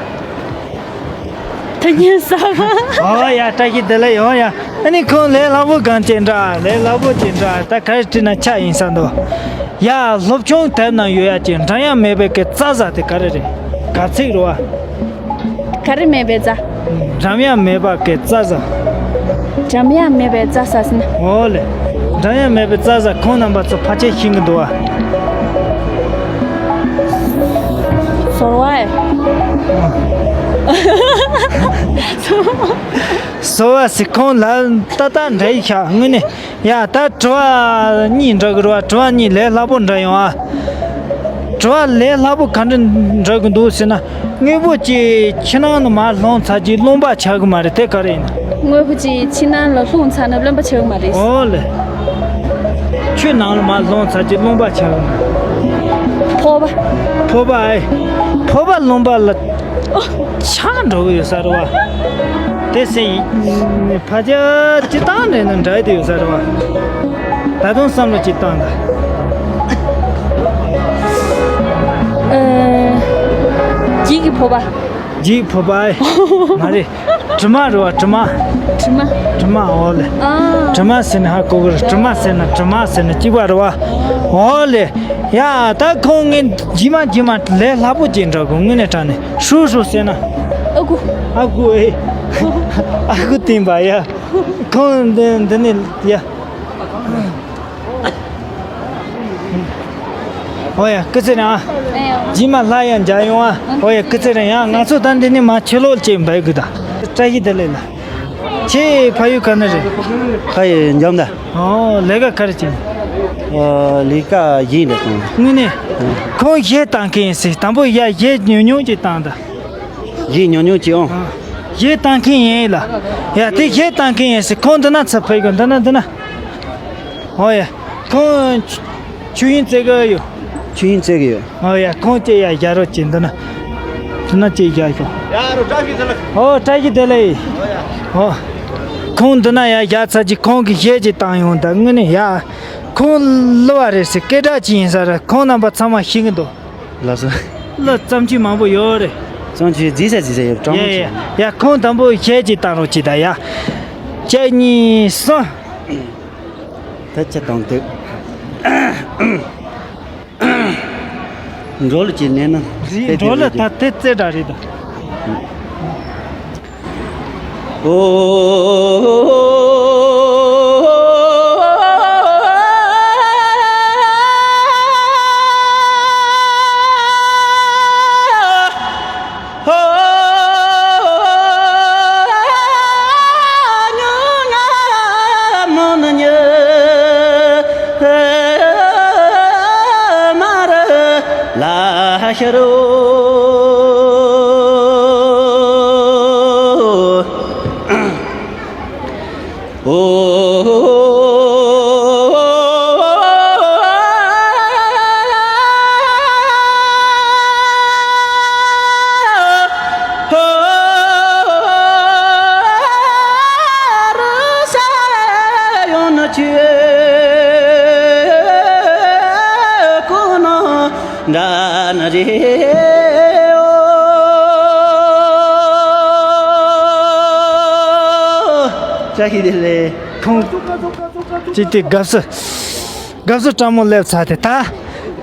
ཐ་སྙད་གསར་པ། ཨོ་ཡ། བཀྲ་ཤིས་བདེ་ལེགས་ཡོང་ཡ། ཨ་ནི་ཁོང་ལས་སླ་པོ་སྒང་ཅིག་འདྲ། ལས་སླ་པོ་ཅིག་འདྲ། ད་ག་རེ་དྲིས་ན་ཆ་ཡིན་ས་འདུག་ཡ། སློབ་ཆུང་དེབ་ནང་ཡོད་ཡ་ཅིག་འགྲམ་ཡང་མེད་པའི་གི་རྩྭ་ཟ་དེ་ག་རེ་རེད། ག་ཚིག་རེད་བ། ག་རེ་མེད་པའི་རྩྭ། འགྲམ་ཡང་མེད་པ་གི་རྩྭ་ཟ། འགྲམ་ཡང་མེད་པའི་རྩྭ་ཟ་ཟེར་ན། འོ་ལེ། འགྲམ་ཡང་མེད་པའི་རྩྭ་ཟ། ཁོང་རྣམ་པ་ཚོ་ཕལ་ཆེར་ཤེས་ཀྱི་འདུག་བ། བ། སོ་བ་སི་ཁོང་ལ་ཏག་ཏག་འདྲ་ཡི་ཤག་དངོས་གནས། ཡ་ད་དྲི་བ་གཉིས་འདྲ་གི་རེད་བ། དྲི་བ་གཉིས་ལས་སླ་པོ་འདྲ་ཡོང་ཨ། དྲི་བ་ལས་སླ་པོ་ག་འདྲ་འདྲ་གི་འདུག་ཟེར་ན། དངོས་པོ་ཅིག་ཕྱི་ནང་ནས་མར་སློང་ཚར་རྗེས་རློན་པ་ཆགས་གི་མ་རེད། དེ་ག་རེ་ཡིན་ན། དངོས་པོ་ཅིག་ཕྱི་ནང་ལ་ལྷུང་ཚར་ན་རློན་པ་ཆགས་གི་མ་རེད། ཨོ་ལེ། ཆུ་ནང་ལ་མར་ལྷུང་ཚར་རྗེས་རློན་པ་ཆགས་གི་མ་རེད། ཕོར་པ། ཕོར་པ་ཨེ། ཕོར་པ་རློན་པ་ལ་ཆགས་འགྲོ་གི་ཡོད་ས་རེད་བ། དེ་སེ་ཕ་ཅག་སྤྱིར་བཏང་ནས་ན་འདྲ་དེ་ཡོད་ས་རེད་བ། ད་དུང་བསམ་བློ་ཅིག་བཏང་ད། ཨ། ཡིག་གི་ཕོར་པ། ཡིག་ཕོར་པ་ཨེ། མ་རེད། དྲི་མ་རེད་བ། དྲི་མ། དྲི་མ། དྲི་མ་ཨོ་ལེ། ཨ། དྲི་མ་ཟེར་ན་ཧ་གོ་གི་རེད། དྲི་མ་ཟེར་ན། དྲི་མ་ཟེར་ན་གཅིག་པ་རེད་བ། ཨོ་ལེ། ཡ་ད་ཁོང་ངས་རྗེས་མ་རྗེས་མ་ལས་སླ་པོ་ཅིག་འདྲ་གོ། དངོས་གནས་དྲང་གནས་ཧྲུའུ་ཧྲུའུ་ཟེར་ན། ཨ་ཁུ། ཨ་ཁུ་ཨེ། ཨ་ཁུ་བསྟན་པ་ཡ། ཁོང་འདི་འདི་ནས་ཡ། ཨོ་ཡ་སྐུ་ཚེ་རིང་ཨ། རྗེས་མ་སླར་ཡང་མཇལ་ཡོང་ཨ། ཨོ་ཡ་སྐུ་ཚེ་རིང་ཡ། ང་ཚོ་ད་འདི་ནས་མར་ཕྱི་ལོགས་ཅིག་འབུད་དགོས་ད། བཀྲ་ཤིས་བདེ་ལེགས་ལ། ཁྱེད་ཕ་ཡུལ་ག་ནས་རེད། ཕ་ཡུལ་འཇམ་དང་། ཨོ་ལས་ཀ་ག་རེ་བྱེད། ཨོ་ལས་ཀ་གཞས་འདྲ་གཏོང་། དངོས་གནས། ཁོང་གཞས་བཏང་མཁན་ཡིན་ཟེར། དང་པོ་ཡ་གཞས་ཉུང་ཉུང་ཅིག་བཏང་ད། གཞས་ཉུང་ཉུང་ཅིག་ཨང་། གཞས་བཏང་མཁན་ཡིན་ལ། ཡ་དེ་གཞས་བཏང་མཁན་ཡིན་ཟེར། ཁོང་འདི་ན་ཚུར་ཕེབས་དགོས། འདི་ན་འདི་ན། ཨོ་ཡ། ཁོང་ཆོས་དབྱིངས་རྩེ་གི་ཡོད། ཆོས་དབྱིངས་རྩེ་གི་ཡོད། ཨོ་ཡ། ཁོང་ཅིག་ཡ་བཞག་རོགས་གྱིས། འདི་ན། འདི་ན་ཅིག་བཞག་ཤོག་ཡ་རོ་བཀྲ་ཤིས་བདེ་ལེགས། ཨོ་བཀྲ་ཤིས་བདེ་ལེགས། ཨོ། ཁོང་འདི་ན་ཡ་བཞག་ཚར་གྱིས། ཁོང་གིས་གཞས་ཅིག་བཏང་ཡོང་ད། དངོས་གནས་ཡ། ཁོང་གླུ་བ་རེད་ཟེར། སྐད་གྲགས་ཅིག་ཡིན་ས་རེད། ཁོང་རྣམ་པ་ཚང་མ་ཤེས་ཀྱི་འདུག་ལགས་སོ། གླུ་བརྩམས་ཆོས་མང་པོ་ཡོད་རེད། བརྩམས་ཆོས་རྫིག་ས་རྫིག་ས་ཡོད། དྲང་མོ་ཡ་ཡ་བྱས། ཡ་ཁོང་དང་པོ་གཞས་ཅིག་བཏང་རོགས་གྱིས་ད་ཡ། གཅིག་གཉིས་གསུམ། ད་ཅི་བཏང་འདུག་འགྲོ་ལུགས་ཀྱི་གནས་ན། རེད། འགྲོ་ལུགས་ད་དེ་རྩེ་འདྲ་རེད་ད། འདྲ་ན་རེ་ཨོ། བཀྲ་ཤིས་བདེ་ལེགས། ཁོང་ཅིག་དེ་དགའ་བསུ། དགའ་བསུ་སྤྲང་མོ་སླེབས་ཚར་ཏེ་ད།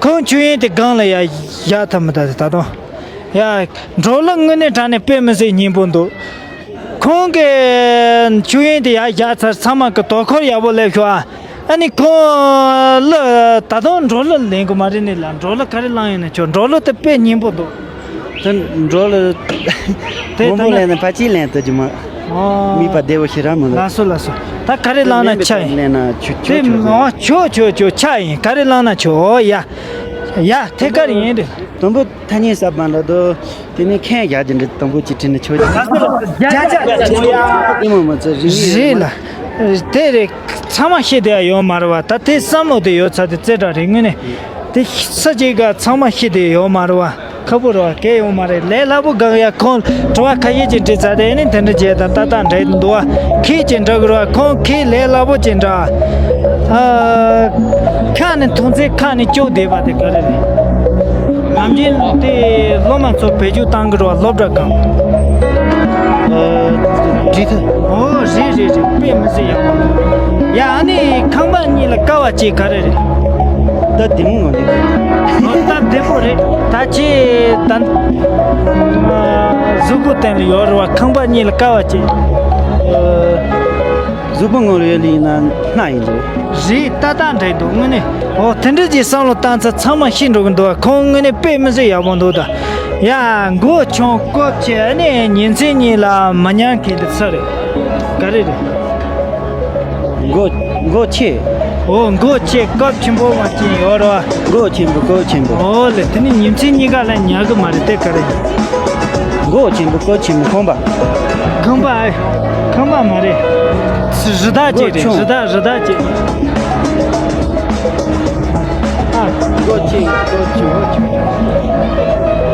ཁོང་ཆོས་དབྱིངས་དེ་སྒང་ལ་ཡ་བཞག་ཐུབ་མི་ད་དེ་ད་དུང་། ཡ། འགྲོ་ལུགས་དངོས་གནས་དྲང་གནས་དཔེ་མི་སྲིད་སྙན་པོ་འདུག་ཁོང་གི་ཆོས་དབྱིངས་དེ་ཡ་བཞག་ཚར། ཚང་མ་གི་དོ་ཁུར་ཡག་པོ་སླེབས་ཤོག་ཨ། ཨ་ནི་ཁོང་ལ་ད་དུང་འགྲོ་ལུགས་ལེན་དགོས་མ་རེད་ནི་ལ། འགྲོ་ལུགས་ག་རེ་བླངས་ཡོད་ན་ཆོག་འགྲོ་ལུགས་དེ་དཔེ་སྙན་པོ་འདུག་དེ་འགྲོ་ལུགས་དེ་མང་པོ་ལེན་ན་ཕལ་ཆེར་ལེན་ཐུབ་ཀྱི་མ། ཨོ། མིག་པ་བདེ་བོ་ཞེ་དྲག་མི་འདུག་ལགས་སོ་ལགས་སོ། ད་ག་རེ་བླངས་ན་ཆ་ཡིན། ལེན་ན་ཆོག་དེ་ཆོག་ཆོག་ཨོ་ཆོག་ཆོག་ཆོག་ཆོག་ཆ་ཡིན། ག་རེ་བླངས་ན་ཆོག་ཨོ་ཡ། ཡ་ཐད་ཀར་ཡིན་རེད། དུམ་བུ་ཐ་སྙད་གསར་པ་འདྲ་འདུག་དེ་ནས་མཁན་བཞག་རྒྱུ་འདྲ་དུམ་བུ་གཅིག་བྲིས་ནས་ཆོག་རྒྱུ། རྒྱ་ཆ་ཆོག་ཡ། ཨི་མ་མ་ཚོ་རིག་གནས་རེད་ལ། དེ་རེད། ཚང་མ་ཤེས་བསྡད་ཡ་ཡོད་མ་རེད་བ། ད་དེ་བསམ་བློ་དེ་ཡོད་ཚ་དེ་རྩེ་གྲ་རེད། དངོས་གནས་དེ་ས་གཅིག་ག་ཚང་མ་ཤེས་བསྡད་ཡ་ཡོད་མ་རེད་བ། ཁག་པོ་རེད་བ། གལ་ཡོད་མ་རེད། ལས་སླ་པོ་གང་ཡ། ཁོང་དྲི་བ་ཁ་ཤས་ཅིག་དྲིས་ཚར་དེ་ནི་དེ་འདྲ་བྱས་ད་ཏག་ཏག་འདྲ་འདུག་བ། ཁྱེད་ཅིག་འདྲ་གི་རེད་བ། ཁོང་ཁྱེད་ལས་སླ་པོ་ཅིག་འདྲ། ཨ། ཁ་ནས་མཐོང་ཚེ་ཁ་ནས་སྐྱོ་བསྡད་པ་དེ་ག་རེ་རེད། ནམ་རྒྱུན་དེ་སློབ་མ་ཚོ་བེད་སྤྱོད་བཏང་གི་རེད་བ། སློབ་གྲྭ་གང་། ཨ། འབྲི་ཐུབ། ཨོ་རེད་རེད་རེད། དཔེ་མི་སྲིད་ཡག་པོ་འདུག་ཡ་ཨ་ནི་ཁང་པ་གཉིས་ལ་ཀ་བ་གཅིག་ག་རེ་རེད། ད་བདེ་མོ་མ་འདུག་ཨོ་ད་བདེ་པོ་རེད། ད་ཁྱེད་ད། ཨ། གཟུགས་པོ་སྟེང་ལ་ཡོད་རེད་བ། ཁང་པ་གཉིས་ལ་ཀ་བ་གཅིག་ཨ། གཟུགས་པོ་ངོ་ལ་ཡོད་ལི་ཡིན་ན་སྣ་ཡིན་འདུག་རེད། ཏག་ཏག་འདྲ་འདུག་དངོས་གནས། ཨོ་དེ་འདྲ་ཅིག་བསམ་བློ་བཏང་ཚར། ཚང་མ་ཤེས་འགྲོ་གི་འདུག་བ། ཁོང་དངོས་གནས་དཔེ་མི་སྲིད་ཡག་པོ་འདུག་ད་ ཡ། མགོ་ཆུང་སྐོབས་ཆེ། ཨ་ནི་ཉིན་མཚན་གཉིས་ལ་མ་ཉལ་མཁན་དེ་སུ་རེད། ག་རེ་རེད། མགོ་མགོ་ཆེ། ཨོ། མགོ་ཆེ་སྐོབས་ཆེན་པོ་མ་ཅན་ཡོད་རེད་བ། མགོ་ཆེན་པོ་སྐོབས་ཆེན་པོ། ཨོ་ལེ། དེ་ནི་ཉིན་མཚན་གཉིས་ཀ་ལ་ཉལ་གི་མ་རེད། དེ་ག་རེ་རེད། མགོ་ཆེན་པོ་སྐོབས་ཆེན་པོ་ཁང་པ། ཁང་པ་ཨེ། ཁང་པ་མ་རེད། རི་དྭགས་ཅིག་རེད། མགོ་ཆུང་། རི་དྭགས་རི་དྭགས་ཅིག་ཨ། མགོ་ཆེ། མགོ་ཆེ། མགོ་ཆེ།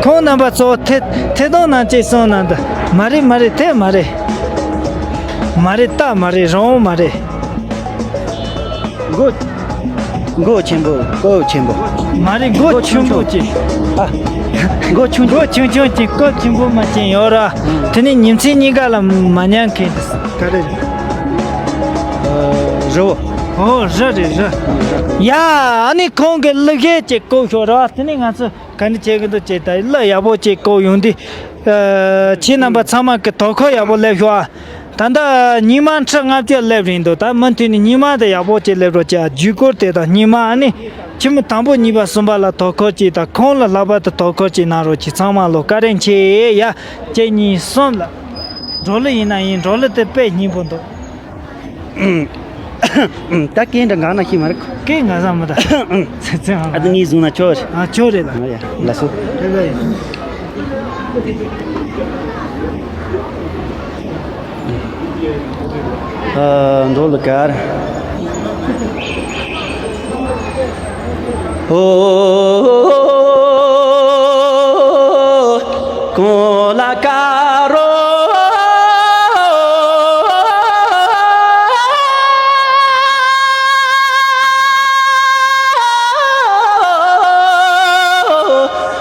ཁོང་རྣམ་པ་ཚོ་ཐད་ཐད་གཏོང་ནང་ཅིག་སོང་ན་འདི། མ་རེད་མ་རེད། དེ་མ་རེད། མ་རེད། ད་མ་རེད། རང་དབང་མ་རེད། མགོ་མགོ་ཆེན་པོ་སྐོབས་ཆེན་པོ། མ་རེད། མགོ་ཆུང་ཆུང་ཅིག་ཨ། མགོ་ཆུང་ཆུང་། མགོ་ཆུང་ཆུང་ཅིག་སྐོབས་ཆེན་པོ་མ་ཅན་ཡོད་ར། ཨང་། དེ་ནི་ཉིན་མཚན་གཉིས་ཀ་ལ་མ་ཉལ་མཁན་དེ་ག་རེ་རེད། ཨ། རི་བོ། ཨོ། རི་རེད། རི། ཡ། ཨ་ནི་ཁོང་གི་གླུ་གཞས་ཅིག་བཀོད་ཤོག་ར། དེ་ནི་ང་ཚོ་ག་འདྲ་བྱེད་གི་འདུག་ཅེས་ད་གླུ་ཡག་པོ་ཅིག་བཀོད་ཡོང་དུས། ཨ། ཁྱེད་རྣམ་པ་ཚང་མ་གི་དོ་ཁུར་ཡག་པོ་སླེབས་ཤོག་ཨ། ད་ལྟ་ཉི་མ་ཁྲི་ལྔ་བཅུ་སླེབས་རན་འདུག་ད་མུ་མཐུད་ནས་ཉི་མ་དེ་ཡག་པོ་ཅིག་སླེབས་རོགས་བྱ། བརྒྱུད་སྐུར་དེ་དང་སྙིང་མ། ཨ་ནི་ཁྱིམ་དང་པོ་གཉིས་པ་གསུམ་པ་ལ་དོ་ཁུར་ཅིག་དང་ཁོང་ལ་ལྷག་པར་དུ་དོ་ཁུར་ཅིག་གནང་རོགས་གྱིས། ཚང་མ་ལོ་བཀའ་དྲིན་ཆེ་ཡ། གཅིག་གཉིས་གསུམ་ལ། འགྲོ་ལུགས་ཡིན་ན་ཡིན། འགྲོ་ལུགས་དེ་དཔེ་སྙིང་པོ་འདུག་ད་སྐད་འདྲ་འགག་ན་ཤེས་མ་རེད། སྐད་འགག་ས་མི་འདུག་ཨ་ད་ངས་བཟུང་ན་ཆོག་རེད། ཨ། ཆོག་རེད་ལ། ཨ་ཡ། ལགས་སོ། རེད་ལ་ཡིན། ཨ། འགྲོ་ལུགས་གར། ཨོ། གོང་ལ་དཀར་རོ།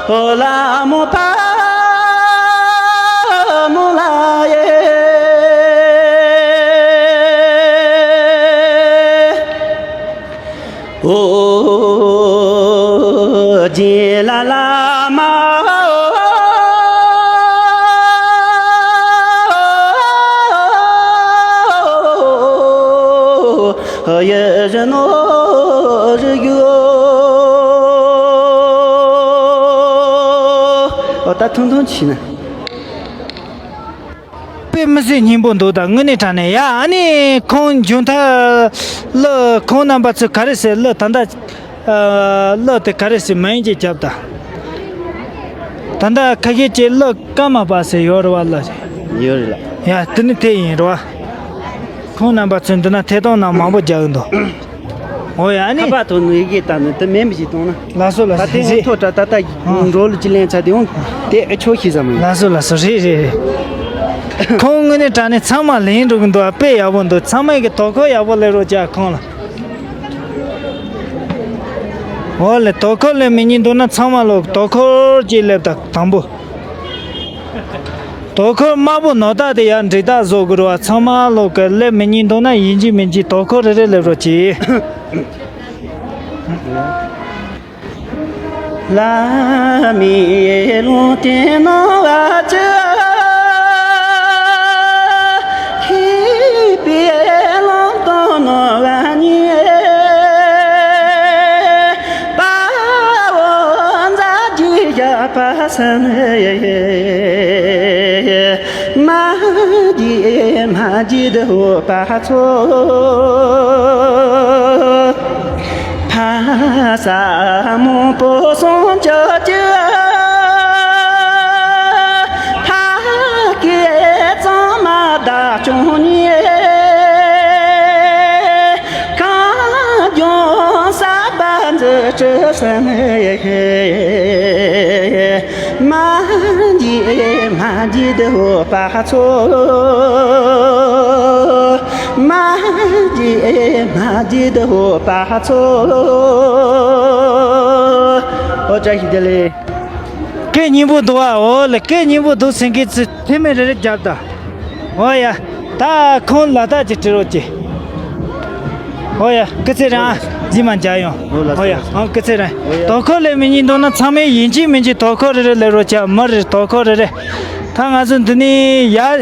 ཨོ་ལ་མོ་ཕ་མོ་ལ་ཡེ། ཨོ། རྗེ་ལ་ལ་མ། ཡེ་རི་ནོ་རི་ཡོ། ཨོ་ད་ཐུང་ཐུང་བྱས་ན། དཔེ་མི་སྲིད་སྙིང་པོ་འདུག་ད་དངོས་གནས་དྲང་གནས་ཡ། ཨ་ནི་ཁོང་མཇུག་མཐར་གླུ་ཁོང་རྣམ་པ་ཚོས་ག་རེ་ཟེར། གླུ་ད་ལྟ་ཨ། གླུ་དེ་ག་རེ་ཟེར། མ་ཡིན་གྱི་རྒྱབ་ད། ད་ལྟ་ཁ་ཤས་ཀྱིས་གླུ་ཀརྨ་པ་ཟེར་ཡོད་རེད་བ། གླུ་ཡོད་རེད་ལགས། ཡ། དེ་ནི་དེ་ཡིན་རེད་བ། ཁོང་རྣམ་པ་ཚོས་འདི་ན་ཐད་གཏོང་ནང་མང་པོ་རྒྱག་གི་འདུག་འོ་ཡ། ཨ་ནི། ཁ་པར་ཐོག་ནས་ཡི་གེ་བཏང་ནས་དེ་མེད་མི་ཞིག་གཏོང་ན། ལགས་སོ་ལགས་ད་སོ། དེ་རེད། ཧོན་ཐོ་ཏྲ་ད་ལྟ་ཨ། འགྲོ་ལུགས་ཅི་ལེན་ཚ་དེ་འོང་དེ་ཨེ་ཆོག་ཤེས་ས་མ་ཡིན། ལགས་སོ་ལགས་སོ། རེད་རེད་རེད། ཁོང་དངོས་གནས་དྲང་གནས་ཚང་མ་ལེན་འགྲོ་གི་འདུག་དཔེ་ཡག་པོ་འདུག་ཚང་མས་གི་དོ་ཁུར་ཡག་པོ་སླེབས་རོགས་བྱ་ཁོང་ལ། འོ་ལེ། དོ་ཁུར་སླེབས་མི་ཉན་འདུག་ན་ཚང་མ་ལོ་དོ་ཁུར་ཅིག་སླེབས་དང་དང་པོ། དོ་ཁུར་དམར་པོ་ནོར་རྟགས་དེ་ཡང་འབྲི་རྟགས་བཟོ་དགོས་རེད་བ། ཚང་མ་ལོ་གི་སླེབས་མི་ཉན་འདུག་ན་ཡིན་གཅིག་མིན་གཅིག་དོ་ཁུར་རེ་རེ་སླེབས་རོགས་གྱིས། བླ་མའི་ལུང་བསྟན་གནང་བ་ཅི། མཁས་པའི་ལུང་དང་གནང་བ་ཉིད། དཔའ་བོ་མཛད་རྗེས་བཞག་པ་བསམ། མ་བརྗེད་མ་བརྗེད་འོད་པ་ཚོ། ཕ་ས་མང་པོ་སོང་ཅོག་ཅིག་ཕ་སྐད་གཙང་མ་བདག་སྐྱོང་ཉེ། གངས་ལྗོངས་གསར་པ་འཛུགས་སྐྲུན་སེམས། མ་བརྗེད་མ་བརྗེད་འོད་པ་ཚོ། མ་བརྗེད་མ་བརྗེད་འོད་པ་ཚོ། ཨོ་བཀྲ་ཤིས་བདེ་ལེགས། སྐད་སྙན་པོ་འདུག་ཨ། འོ་ལེ། སྐད་སྙན་པོ་འདུག་ཟེར་མཁན་ཚོས་ཐེ་མེད་རེ་རེ་རྒྱབ་ད། འོ་ཡ། ད་ཁོང་ལ་དྭགས་ཀྱི་སྤྲི་རོ་ཀྱི། འོ་ཡ། སྐུ་ཚེ་རིང་ཨ། རྗེས་མ་མཇལ་ཡོང་། འོ་ལགས་སོ། འོ་ཡ། ཨང་། སྐུ་ཚེ་རིང་། འོ་ཡ། དོ་ཁུར་སླེབས་མི་ཉན་འདུག་ན་ཚང་མས་ཡིན་གཅིག་མིན་གཅིག་དོ་ཁུར་རེ་རེ་སླེབས་རོགས་བྱ། མི་རེ་དོ་ཁུར་རེ་རེ། ད་ང་ཚོ་འདི་ནས་ཡར།